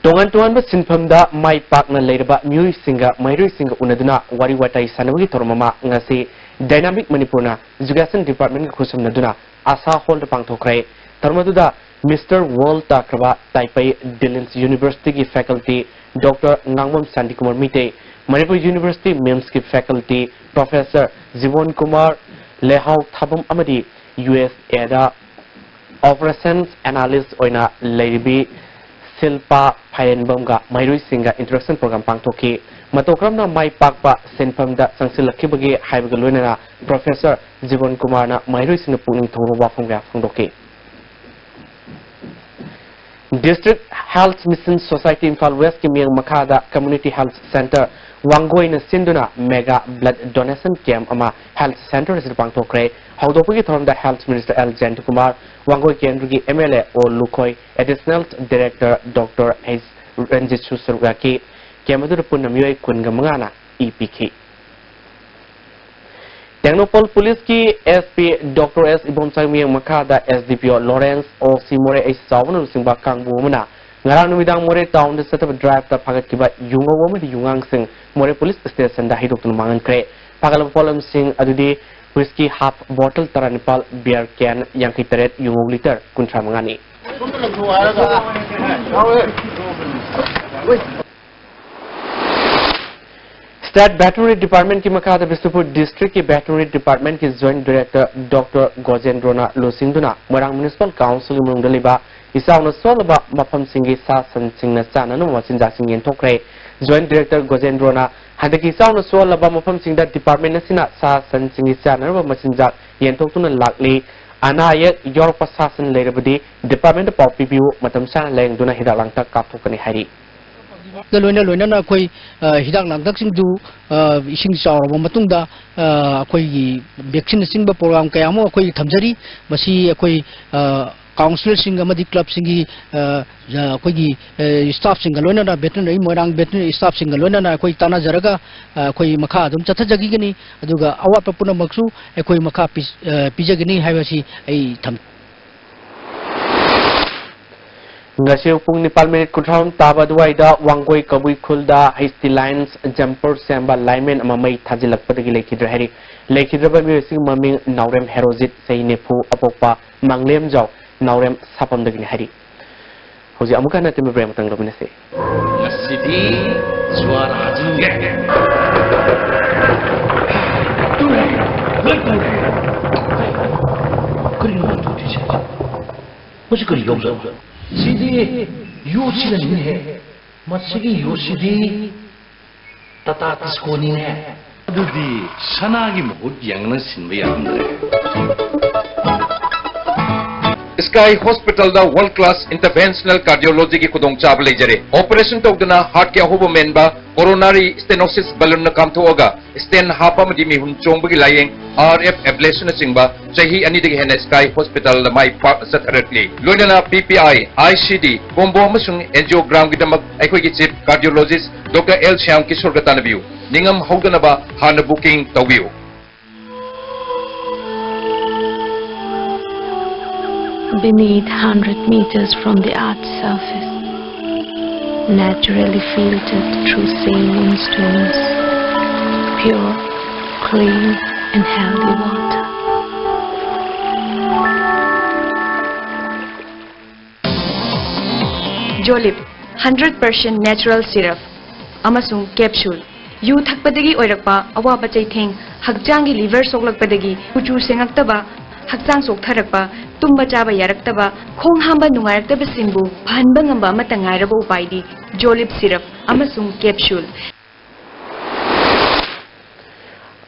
ꯇꯣꯉꯥꯟ ꯇꯣꯉꯥꯟꯕ ꯁꯤꯟꯐꯝꯗ ꯃꯥꯏ ꯄꯥꯛꯅ ꯂꯩꯔꯕ ꯃꯤꯑꯣꯏꯁꯤꯡꯒ ꯃꯍꯩꯔꯣꯏꯁꯤꯡꯒ ꯎꯅꯗꯨꯅ ꯋꯥꯔꯤ ꯋꯥꯇꯥꯏ ꯁꯥꯟꯅꯕꯒꯤ ꯊꯧꯔꯝ ꯑꯃ ꯉꯁꯤ Dynamic ꯃꯅꯤꯄꯨꯔꯅ Education Departmentꯒ ꯈꯨꯠꯁꯝꯅꯗꯨꯅ ꯑꯁꯥ ꯍꯣꯜꯗ ꯄꯥꯡꯊꯣꯛꯈ꯭ꯔꯦ꯫ ꯊꯧꯔꯝ ꯑꯗꯨꯗ Mister World ꯇꯥꯈ꯭ꯔꯕ ꯇꯥꯏꯄꯩ Dillon's Universityꯒꯤ faculty Doctor ꯉꯥꯡꯕꯝ Shantikumar Meitei, Manipur University MIMSꯀꯤ faculty Professor ꯖꯤꯕꯣꯟ Kumar ꯂꯩꯍꯥꯎ ꯊꯥꯕꯝ ꯑꯃꯗꯤ USAꯗ Operations Analyst ꯑꯣꯏꯅ ꯂꯩꯔꯤꯕꯤ ꯁꯤꯜꯄꯥ ꯐꯥꯏꯔꯦꯟꯕꯝꯒ ꯃꯍꯩꯔꯣꯏꯁꯤꯡꯒ introduction program ꯄꯥꯡꯊꯣꯛꯈꯤ꯫ ꯃꯇꯧ ꯀꯔꯝꯅ ꯃꯥꯏ ꯄꯥꯛꯄ ꯁꯤꯟꯐꯝꯗ ꯆꯪꯁꯤꯜꯂꯛꯈꯤꯕꯒꯦ ꯍꯥꯏꯕꯒ ꯂꯣꯏꯅꯅ ꯄ꯭ꯔꯣꯐꯦꯁꯔ ꯖꯤꯕꯟ ꯀꯨꯃꯥꯔꯅ ꯃꯍꯩꯔꯣꯏꯁꯤꯡꯅ ꯄꯨꯛꯅꯤꯡ ꯊꯧꯒꯠꯄ ꯋꯥꯐꯝ ꯀꯌꯥ ꯐꯣꯡꯗꯣꯛꯈꯤ꯫ District Health Mission Society Imphal West ꯀꯤ ꯃꯤꯠꯌꯦꯡ ꯃꯈꯥꯗ Community Health Centre ꯋꯥꯡꯒꯣꯏꯅ ꯁꯤꯟꯗꯨꯅ Mega Blood Donation Camp ꯑꯃ Health Centre ꯑꯁꯤꯗ ꯄꯥꯡꯊꯣꯛꯈ꯭ꯔꯦ꯫ ꯍꯧꯗꯣꯛꯄꯒꯤ ꯊꯧꯔꯝꯗ Health Minister ꯑꯦꯜ ꯖꯌꯟꯇꯀꯨꯃꯥꯔ, ꯋꯥꯡꯒꯣꯏ ꯀꯦꯟꯗ꯭ꯔꯒꯤ ꯑꯦꯝ ꯑꯦꯜ ꯑꯦ ꯑꯣ Lukhoi, Additional Director doctor H ꯔꯟꯖꯤꯠꯁꯨ ꯁꯔꯨꯛ ꯌꯥꯈꯤ꯫ Camp ꯑꯗꯨꯗ ꯄꯨꯟꯅ ꯃꯤꯑꯣꯏ ꯀꯨꯟꯒ ꯃꯉꯥꯅ ꯏ ꯄꯤꯈꯤ꯫ ꯇꯦꯡꯅꯧꯄꯜ ꯄꯨꯂꯤꯁꯀꯤ ꯑꯦꯁ ꯄꯤ ꯗꯣꯛꯇꯔ ꯑꯦꯁ ꯏꯕꯣꯝꯆꯥꯒꯤ ꯃꯤꯠꯌꯦꯡ ꯃꯈꯥꯗ ꯑꯦꯁ ꯗꯤ ꯄꯤ ꯑꯣ ꯂꯣꯔꯦꯟꯁ, ꯑꯣ ꯁꯤ ꯃꯣꯔꯦ ꯑꯩꯆ ꯆꯥꯎꯕꯅ ꯂꯨꯆꯤꯡꯕ ꯀꯥꯡꯕꯨ ꯑꯃꯅ ꯉꯔꯥꯡ ꯅꯨꯃꯤꯗꯥꯡ ꯃꯣꯔꯦ ꯇꯥꯎꯟꯗ ꯆꯠꯊꯕ ꯗ꯭ꯔꯥꯏꯚꯇ ꯐꯥꯒꯠꯈꯤꯕ ꯌꯨꯉꯧ ꯑꯃꯗꯤ ꯌꯨꯉꯥꯡꯁꯤꯡ ꯃꯣꯔꯦ ꯄꯨꯂꯤꯁ ꯁ꯭ꯇꯦꯁꯟꯗ ꯍꯩꯗꯣꯛꯇꯨꯅ ꯃꯥꯡꯍꯟꯈ꯭ꯔꯦ꯫ ꯐꯥꯒꯠꯂꯕ ꯄꯣꯠꯂꯝꯁꯤꯡ ꯑꯗꯨꯗꯤ ꯋꯤꯁꯀꯤ ꯍꯥꯐ ꯕꯣꯇꯜ ꯇꯔꯥꯅꯤꯄꯥꯜ, ꯕꯤꯌꯔ ꯀꯦꯟ ꯌꯥꯡꯈꯩ ꯇꯔꯦꯠ, ꯌꯨꯉꯧ ꯂꯤꯇꯔ ꯀꯨꯟꯊ꯭ꯔꯥ ꯃꯉꯥꯅꯤ꯫ State Veterinary Department ꯀꯤ ꯃꯈꯥꯗ ꯕꯤꯁꯅꯨꯄꯨꯔ District ꯀꯤ Veterinary Department ꯀꯤ Joint Director ꯗꯣꯛꯇꯔ ꯒꯣꯖꯦꯟꯗ꯭ꯔꯣꯅ ꯂꯨꯆꯤꯡꯗꯨꯅ ꯃꯣꯏꯔꯥꯡ Municipal Council ꯒꯤ ꯃꯅꯨꯡꯗ ꯂꯩꯕ ꯏꯆꯥꯎꯅ ꯁꯣꯜꯂꯕ ꯃꯐꯝꯁꯤꯡꯒꯤ ꯁꯥ ꯁꯟꯁꯤꯡꯅ ꯆꯥꯅꯅꯕ ꯃꯆꯤꯟꯖꯥꯛꯁꯤꯡ ꯌꯦꯟꯊꯣꯛꯈ꯭ꯔꯦ꯫ Joint Director ꯒꯣꯖꯦꯟꯗ꯭ꯔꯣꯅ ꯍꯟꯗꯛꯀꯤ ꯏꯆꯥꯎꯅ ꯁꯣꯜꯂꯕ ꯃꯐꯝꯁꯤꯡꯗ department ꯑꯁꯤꯅ ꯁꯥ ꯁꯟꯁꯤꯡꯒꯤ ꯆꯥꯅꯅꯕ ꯃꯆꯤꯟꯖꯥꯛ ꯌꯦꯟꯊꯣꯛꯇꯨꯅ ꯂꯥꯛꯂꯤ꯫ ꯑꯅꯥ ꯑꯌꯦꯛ ꯌꯥꯎꯔꯛꯄ ꯁꯥ ꯁꯟ ꯂꯩꯔꯕꯗꯤ department ꯇ ꯄꯥꯎ ꯄꯤꯕꯤꯌꯨ, ꯃꯇꯝ ꯆꯥꯅ ꯂꯥꯌꯦꯡꯗꯨꯅ ꯍꯤꯗꯥꯛ ꯂꯥꯡꯊꯛ ꯀꯥꯞꯊꯣꯛꯀꯅꯤ ꯍꯥꯏꯔꯤ꯫ ꯂꯣꯏꯅ ꯂꯣꯏꯅꯅ ꯑꯩꯈꯣꯏ, ꯑ, ꯍꯤꯗꯥꯛ ꯂꯥꯡꯊꯛꯁꯤꯡꯗꯨ, ꯑ, ꯏꯁꯤꯡ ꯆꯥꯎꯔꯕ ꯃꯇꯨꯡꯗ, ꯑ, ꯑꯩꯈꯣꯏꯒꯤ vaccine ꯅꯆꯤꯡꯕ program ꯀꯌꯥ ꯑꯃ ꯑꯩꯈꯣꯏ ꯊꯝꯖꯔꯤ꯫ ꯃꯁꯤ ꯑꯩꯈꯣꯏ, ꯑ, councillor ꯁꯤꯡ ꯑꯃꯗꯤ club ꯁꯤꯡꯒꯤ, ꯑ, ꯑ, ꯑꯩꯈꯣꯏꯒꯤ, ꯑ, staff ꯁꯤꯡꯒ ꯂꯣꯏꯅꯅ veterinary, ꯃꯣꯏꯔꯥꯡ veterinary staff ꯁꯤꯡꯒ ꯂꯣꯏꯅꯅ ꯑꯩꯈꯣꯏ ꯇꯥꯟꯅꯖꯔꯒ, ꯑ, ꯑꯩꯈꯣꯏ ꯃꯈꯥ ꯑꯗꯨꯝ ꯆꯠꯊꯖꯈꯤꯒꯅꯤ꯫ ꯑꯗꯨꯒ ꯑꯋꯥꯠꯄ ꯄꯨꯝꯅꯃꯛꯁꯨ ꯑꯩꯈꯣꯏ ꯃꯈꯥ ꯄꯤ-, ꯑ, ꯄꯤꯖꯒꯅꯤ ꯍꯥꯏꯕꯁꯤ ꯑꯩ ꯊꯝ- ꯉꯁꯤ ꯄꯨꯡ ꯅꯤꯄꯥꯜ ꯃꯤꯅꯤꯠ ꯀꯨꯟꯊ꯭ꯔꯥ ꯍꯨꯝ ꯇꯥꯕ ꯑꯗꯨꯋꯥꯏꯗ ꯋꯥꯡꯒꯣꯏ ꯀꯕꯨꯏ ꯈꯨꯜꯗ H T Lines jumper ꯁꯦꯝꯕ lineman ꯑꯃ ꯃꯩ ꯊꯥꯖꯤꯜꯂꯛꯄꯗꯒꯤ ꯂꯩꯈꯤꯗ꯭ꯔꯦ ꯍꯥꯏꯔꯤ꯫ ꯂꯩꯈꯤꯗ꯭ꯔꯕ ꯃꯤꯑꯣꯏꯁꯤꯡ ꯃꯃꯤꯡ ꯅꯥꯎꯔꯦꯝ ꯍꯦꯔꯣꯖꯤꯠ, ꯆꯍꯤ ꯅꯤꯐꯨ, ꯑꯄꯣꯛꯄ ꯃꯥꯡꯂꯦꯝꯖꯥꯎ, ꯅꯥꯎꯔꯦꯝ ꯁꯥꯄꯝꯗꯒꯤꯅꯤ ꯍꯥꯏꯔꯤ꯫ ꯍꯧꯖꯤꯛ ꯑꯃꯨꯛꯀ ꯍꯟꯅ ꯑꯇꯦꯟꯕ break ꯑꯃꯇꯪ ꯂꯧꯃꯤꯟꯅꯁꯤ꯫ ꯉꯁꯤꯗꯤ ꯖ꯭ꯋꯥꯔ ꯍꯥꯖꯤꯟꯒꯦ꯫ ꯇꯨꯔꯦ, ꯂꯣꯏ ꯇꯨꯔꯦ꯫ ꯀꯔꯤꯅꯣ ꯇꯧꯗꯣꯏꯁꯦ? ꯃꯁꯤ ꯀꯔꯤ ꯌꯣꯡꯖꯥꯎ? ꯁꯤꯗꯤ ꯌꯣꯠꯁꯤꯅꯅꯤꯅꯦꯍꯦ꯫ ꯃꯁꯤꯒꯤ ꯌꯣꯠꯁꯤꯗꯤ ꯇꯥꯇꯥ ꯇꯤꯁꯀꯣꯅꯤꯅꯦ꯫ ꯑꯗꯨꯗꯤ ꯁꯅꯥꯒꯤ ꯃꯍꯨꯠ ꯌꯦꯡꯅ ꯁꯤꯟꯕ ꯌꯥꯔꯝꯗ꯭ꯔꯦ꯫ Sky Hospitalꯗ World Class Interventional Cardiologyꯒꯤ ꯈꯨꯗꯣꯡꯆꯥꯕ ꯂꯩꯖꯔꯦ꯫ Operation ꯇꯧꯗꯅ heartꯀꯤ ꯑꯍꯣꯕ ꯃꯦꯟꯕ, coronary stenosis balloonꯅ ꯀꯥꯝꯊꯣꯛꯑꯒ stent ꯍꯥꯞꯄ ꯑꯃꯗꯤ ꯃꯤꯍꯨꯟ ꯆꯣꯡꯕꯒꯤ ꯂꯥꯌꯦꯡ, RF ablationꯅꯆꯤꯡꯕ ꯆꯍꯤ ꯑꯅꯤꯗꯒꯤ ꯍꯦꯟꯅ Sky Hospitalꯗ ꯃꯥꯏ ꯄꯥꯛꯅ ꯆꯠꯊꯔꯛꯂꯤ꯫ ꯂꯣꯏꯅꯅ PPI, ICD, combo ꯑꯃꯁꯨꯡ angiogramꯒꯤꯗꯃꯛ ꯑꯩꯈꯣꯏꯒꯤ Chief Cardiologist Doctor L Shyam ꯀꯤꯁꯣꯔꯒ ꯇꯥꯟꯅꯕꯤꯌꯨ꯫ ꯅꯤꯡꯉꯝ ꯍꯧꯗꯅꯕ ꯍꯥꯟꯅ booking ꯇꯧꯕꯤꯌꯨ꯫ Beneath, hundred meters from the earth's surface, naturally filtered through saline stones, pure, clean, and healthy water. Jolib, hundred percent natural syrup ꯑꯃꯁꯨꯡ capsule꯫ ꯌꯨ ꯊꯛꯄꯗꯒꯤ ꯑꯣꯏꯔꯛꯄ ꯑꯋꯥꯕ ꯆꯩꯊꯦꯡ, ꯍꯛꯆꯥꯡꯒꯤ liver ꯁꯣꯛꯂꯛꯄꯗꯒꯤ ꯀꯨꯆꯨ ꯁꯦꯡꯉꯛꯇꯕ, ꯍꯛꯆꯥꯡ ꯆꯣꯛꯊꯔꯛꯄ, ꯇꯨꯝꯕ ꯆꯥꯕ ꯌꯥꯔꯛꯇꯕ, ꯈꯣꯡ ꯍꯥꯝꯕ ꯅꯨꯡꯉꯥꯏꯔꯛꯇꯕꯁꯤꯡꯕꯨ ꯐꯍꯟꯕ ꯉꯝꯕ ꯑꯃꯠꯇ ꯉꯥꯏꯔꯕ ꯎꯄꯥꯏꯗꯤ Jolib syrup ꯑꯃꯁꯨꯡ capsule꯫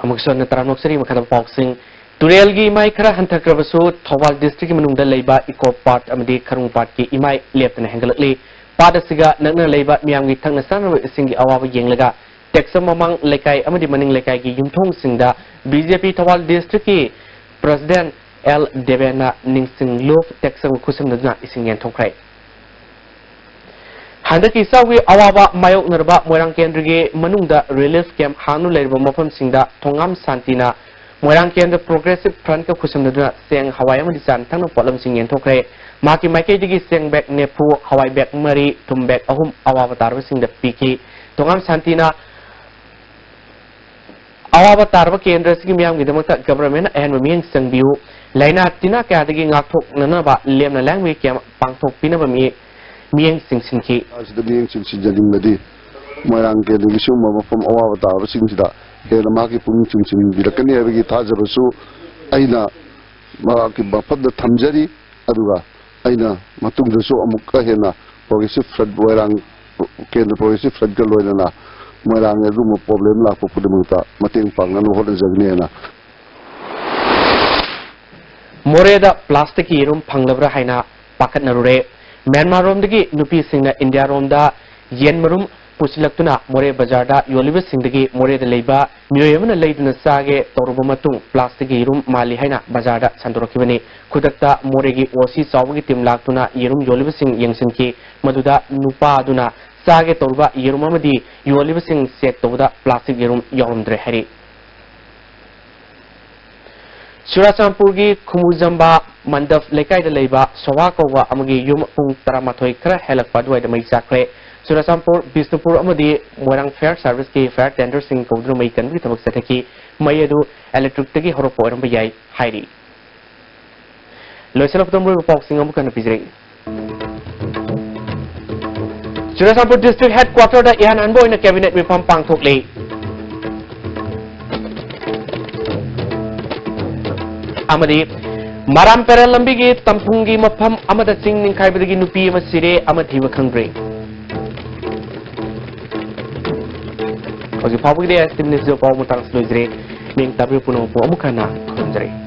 ꯑꯃꯨꯛꯁꯨ ꯍꯟꯅ ꯇꯔꯥꯝꯅ ꯑꯣꯛꯆꯔꯤ꯫ ꯃꯈꯥꯗ ꯄꯥꯎꯁꯤꯡ꯫ ꯇꯨꯔꯦꯜꯒꯤ ꯏꯃꯥꯏ ꯈꯔ ꯍꯟꯊꯈ꯭ꯔꯕꯁꯨ ꯊꯧꯕꯥꯜ districtꯀꯤ ꯃꯅꯨꯡꯗ ꯂꯩꯕ ꯏꯀꯣ ꯄꯥꯠ ꯑꯃꯗꯤ ꯈꯔꯨꯡ ꯄꯥꯠꯀꯤ ꯏꯃꯥꯏ ꯂꯦꯞꯇꯅ ꯍꯦꯟꯒꯠꯂꯛꯂꯤ꯫ ꯄꯥꯠ ꯑꯁꯤꯒ ꯅꯛꯅ ꯂꯩꯕ ꯃꯤꯌꯥꯝꯒꯤ ꯊꯛꯅ ꯆꯥꯅꯕ ꯏꯁꯤꯡꯒꯤ ꯑꯋꯥꯕ ꯌꯦꯡꯂꯒ ꯇꯦꯛꯆꯝ ꯃꯃꯥꯡ ꯂꯩꯀꯥꯏ ꯑꯃꯗꯤ ꯃꯅꯤꯡ ꯂꯩꯀꯥꯏꯒꯤ ꯌꯨꯝꯊꯣꯡꯁꯤꯡꯗ BJP ꯊꯧꯕꯥꯜ districtꯀꯤ president L ꯗꯦꯕꯦꯟꯅ ꯅꯤꯡꯁꯤꯡꯂꯨꯞ ꯇꯦꯛꯆꯝꯒ ꯈꯨꯠꯁꯝꯅꯗꯨꯅ ꯏꯁꯤꯡ ꯌꯦꯟꯊꯣꯛꯈ꯭ꯔꯦ꯫ ꯍꯟꯗꯛꯀꯤ ꯏꯆꯥꯎꯒꯤ ꯑꯋꯥꯕ ꯃꯥꯌꯣꯛꯅꯔꯕ ꯃꯣꯏꯔꯥꯡ ꯀꯦꯟꯗ꯭ꯔꯒꯤ ꯃꯅꯨꯡꯗ relief camp ꯍꯥꯡꯗꯨꯅ ꯂꯩꯔꯤꯕ ꯃꯐꯝꯁꯤꯡꯗ ꯊꯣꯉꯥꯝ ꯁꯥꯟꯇꯤꯅ ꯃꯣꯏꯔꯥꯡ ꯀꯦꯟꯗ꯭ꯔ Progressive Frontꯀ ꯈꯨꯠꯁꯝꯅꯗꯨꯅ ꯆꯦꯡ, ꯍꯋꯥꯏ ꯑꯃꯗꯤ ꯆꯥꯅ ꯊꯛꯅꯕ ꯄꯣꯠꯂꯝꯁꯤꯡ ꯌꯦꯟꯊꯣꯛꯈ꯭ꯔꯦ꯫ ꯃꯍꯥꯛꯀꯤ ꯃꯥꯏꯀꯩꯗꯒꯤ ꯆꯦꯡ bag ꯅꯤꯐꯨ, ꯍꯋꯥꯏ bag ꯃꯔꯤ, ꯊꯨꯝ bag ꯑꯍꯨꯝ ꯑꯋꯥꯕ ꯇꯥꯔꯕꯁꯤꯡꯗ ꯄꯤꯈꯤ꯫ ꯊꯣꯉꯥꯝ ꯁꯥꯟꯇꯤꯅ ꯑꯋꯥꯕ ꯇꯥꯔꯕ ꯀꯦꯟꯗ꯭ꯔ ꯑꯁꯤꯒꯤ ꯃꯤꯌꯥꯝꯒꯤꯗꯃꯛꯇ governmentꯅ ꯑꯍꯦꯟꯕ ꯃꯤꯠꯌꯦꯡ ꯆꯪꯕꯤꯌꯨ, ꯂꯥꯏꯅꯥ ꯇꯤꯟꯅꯥ ꯀꯌꯥꯗꯒꯤ ꯉꯥꯛꯊꯣꯛꯅꯅꯕ ꯂꯦꯝꯅ ꯂꯥꯡꯕꯒꯤ camp ꯄꯥꯡꯊꯣꯛꯄꯤꯅꯕ ꯃꯤ-, ꯃꯤꯠꯌꯦꯡ ꯆꯤꯡꯁꯤꯟꯈꯤ꯫ ꯑꯁꯤꯗ ꯃꯤꯠꯌꯦꯡ ꯆꯤꯡꯁꯤꯟꯖꯅꯤꯡꯕꯗꯤ ꯃꯣꯏꯔꯥꯡ ꯀꯦꯟꯗ꯭ꯔꯒꯤ ꯁꯤꯒꯨꯝꯕ ꯃꯐꯝ ꯑꯋꯥꯕ ꯇꯥꯔꯕꯁꯤꯡꯁꯤꯗ ꯍꯦꯟꯅ ꯃꯍꯥꯛꯀꯤ ꯄꯨꯛꯅꯤꯡ ꯆꯤꯡꯁꯤꯟꯕꯤꯔꯛꯀꯅꯤ ꯍꯥꯏꯕꯒꯤ ꯊꯥꯖꯕꯁꯨ ꯑꯩꯅ ꯃꯍꯥꯛꯀꯤ ꯃꯐꯝꯗ ꯊꯝꯖꯔꯤ꯫ ꯑꯗꯨꯒ ꯑꯩꯅ ꯃꯇꯨꯡꯗꯁꯨ ꯑꯃꯨꯛꯀ ꯍꯦꯟꯅ Progressive Front ꯃꯣꯏꯔꯥꯡ ꯀꯦꯟꯗ꯭ꯔ Progressive Frontꯀ ꯂꯣꯏꯅꯅ ꯃꯣꯏꯔꯥꯡꯒꯤ ꯑꯗꯨꯒꯨꯝꯕ problem ꯂꯥꯛꯄ ꯈꯨꯗꯤꯡꯃꯛꯇ ꯃꯇꯦꯡ ꯄꯥꯡꯅꯅꯕ ꯍꯣꯠꯅꯖꯒꯅꯤꯅ꯫ ꯃꯣꯔꯦꯗ plasticꯀꯤ ꯌꯦꯔꯨꯝ ꯐꯪꯂꯕ꯭ꯔꯥ ꯍꯥꯏꯅ ꯄꯥꯈꯠꯅꯔꯨꯔꯦ꯫ ꯃ꯭ꯌꯥꯟꯃꯥꯔꯔꯣꯝꯗꯒꯤ ꯅꯨꯄꯤꯁꯤꯡꯅ ꯏꯟꯗꯤꯌꯥꯔꯣꯝꯗ ꯌꯦꯟ ꯃꯔꯨꯝ ꯄꯨꯁꯤꯜꯂꯛꯇꯨꯅ ꯃꯣꯔꯦ ꯕꯖꯥꯔꯗ ꯌꯣꯜꯂꯤꯕꯁꯤꯡꯗꯒꯤ ꯃꯣꯔꯦꯗ ꯂꯩꯕ ꯃꯤꯑꯣꯏ ꯑꯃꯅ ꯂꯩꯗꯨꯅ ꯆꯥꯒꯦ ꯇꯧꯔꯨꯕ ꯃꯇꯨꯡ plasticꯀꯤ ꯌꯦꯔꯨꯝ ꯃꯥꯜꯂꯤ ꯍꯥꯏꯅ ꯕꯖꯥꯔꯗ ꯁꯟꯗꯣꯔꯛꯈꯤꯕꯅꯤ꯫ ꯈꯨꯗꯛꯇ ꯃꯣꯔꯦꯒꯤ OC ꯆꯥꯎꯕꯒꯤ team ꯂꯥꯛꯇꯨꯅ ꯌꯦꯔꯨꯝ ꯌꯣꯜꯂꯤꯕꯁꯤꯡ ꯌꯦꯡꯁꯤꯟꯈꯤ꯫ ꯃꯗꯨꯗ ꯅꯨꯄꯥ ꯑꯗꯨꯅ ꯆꯥꯒꯦ ꯇꯧꯔꯨꯕ ꯌꯦꯔꯨꯝ ꯑꯃꯗꯤ ꯌꯣꯜꯂꯤꯕꯁꯤꯡ check ꯇꯧꯕꯗ plastic ꯌꯦꯔꯨꯝ ꯌꯥꯎꯔꯝꯗ꯭ꯔꯦ ꯍꯥꯏꯔꯤ꯫ ꯆꯨꯔꯥꯆꯥꯟꯄꯨꯔꯒꯤ ꯈꯨꯃꯨꯖꯝꯕꯥ ꯃꯟꯗꯞ ꯂꯩꯀꯥꯏꯗ ꯂꯩꯕ ꯁꯣꯚꯥ ꯀꯧꯕ ꯑꯃꯒꯤ ꯌꯨꯝ ꯄꯨꯡ ꯇꯔꯥꯃꯥꯊꯣꯏ ꯈꯔ ꯍꯦꯜꯂꯛꯄ ꯑꯗꯨꯋꯥꯏꯗ ꯃꯩ ꯆꯥꯛꯈ꯭ꯔꯦ꯫ ꯆꯨꯔꯥꯆꯥꯟꯄꯨꯔ, ꯕꯤꯁꯅꯨꯄꯨꯔ ꯑꯃꯗꯤ ꯃꯣꯏꯔꯥꯡ fire serviceꯀꯤ fire tenderꯁꯤꯡ ꯀꯧꯗꯨꯅ ꯃꯩ ꯀꯟꯕꯒꯤ ꯊꯕꯛ ꯆꯠꯊꯈꯤ꯫ ꯃꯩ ꯑꯗꯨ electricꯇꯒꯤ ꯍꯧꯔꯛꯄ ꯑꯣꯏꯔꯝꯕ ꯌꯥꯏ ꯍꯥꯏꯔꯤ꯫ ꯂꯣꯏꯁꯤꯜꯂꯛꯄꯗ ꯃꯔꯨꯑꯣꯏꯕ ꯄꯥꯎꯁꯤꯡ ꯑꯃꯨꯛ ꯍꯟꯅ ꯄꯤꯖꯔꯛꯏ꯫ ꯆꯨꯔꯥꯆꯥꯟꯄꯨꯔ district headquarterꯗ ꯏꯍꯥꯟ ꯍꯥꯟꯕ ꯑꯣꯏꯅ cabinet ꯃꯤꯐꯝ ꯄꯥꯡꯊꯣꯛꯂꯤ꯫ ꯑꯃꯗꯤ ꯃꯔꯥꯝ ꯄꯦꯔꯦꯜ ꯂꯝꯕꯤꯒꯤ ꯇꯝꯐꯨꯡꯒꯤ ꯃꯐꯝ ꯑꯃꯗ ꯆꯤꯡ ꯅꯤꯡꯈꯥꯏꯕꯗꯒꯤ ꯅꯨꯄꯤ ꯑꯃ ꯁꯤꯔꯦ, ꯑꯃ ꯊꯤꯕ ꯈꯪꯗ꯭ꯔꯤ꯫ ꯍꯧꯖꯤꯛ ꯐꯥꯎꯕꯒꯤꯗꯤ ꯑꯦꯁ ꯇꯤ ꯚꯤ ꯅ꯭ꯌꯨꯁ ꯄꯥꯎ ꯃꯇꯥꯡꯁꯤ ꯂꯣꯏꯖꯔꯦ꯫ ꯃꯤꯡ ꯇꯥꯕꯤꯌꯨ ꯄꯨꯝꯅꯃꯛꯄꯨ ꯑꯃꯨꯛ ꯍꯟꯅ ꯈꯨꯔꯨꯝꯖꯔꯤ꯫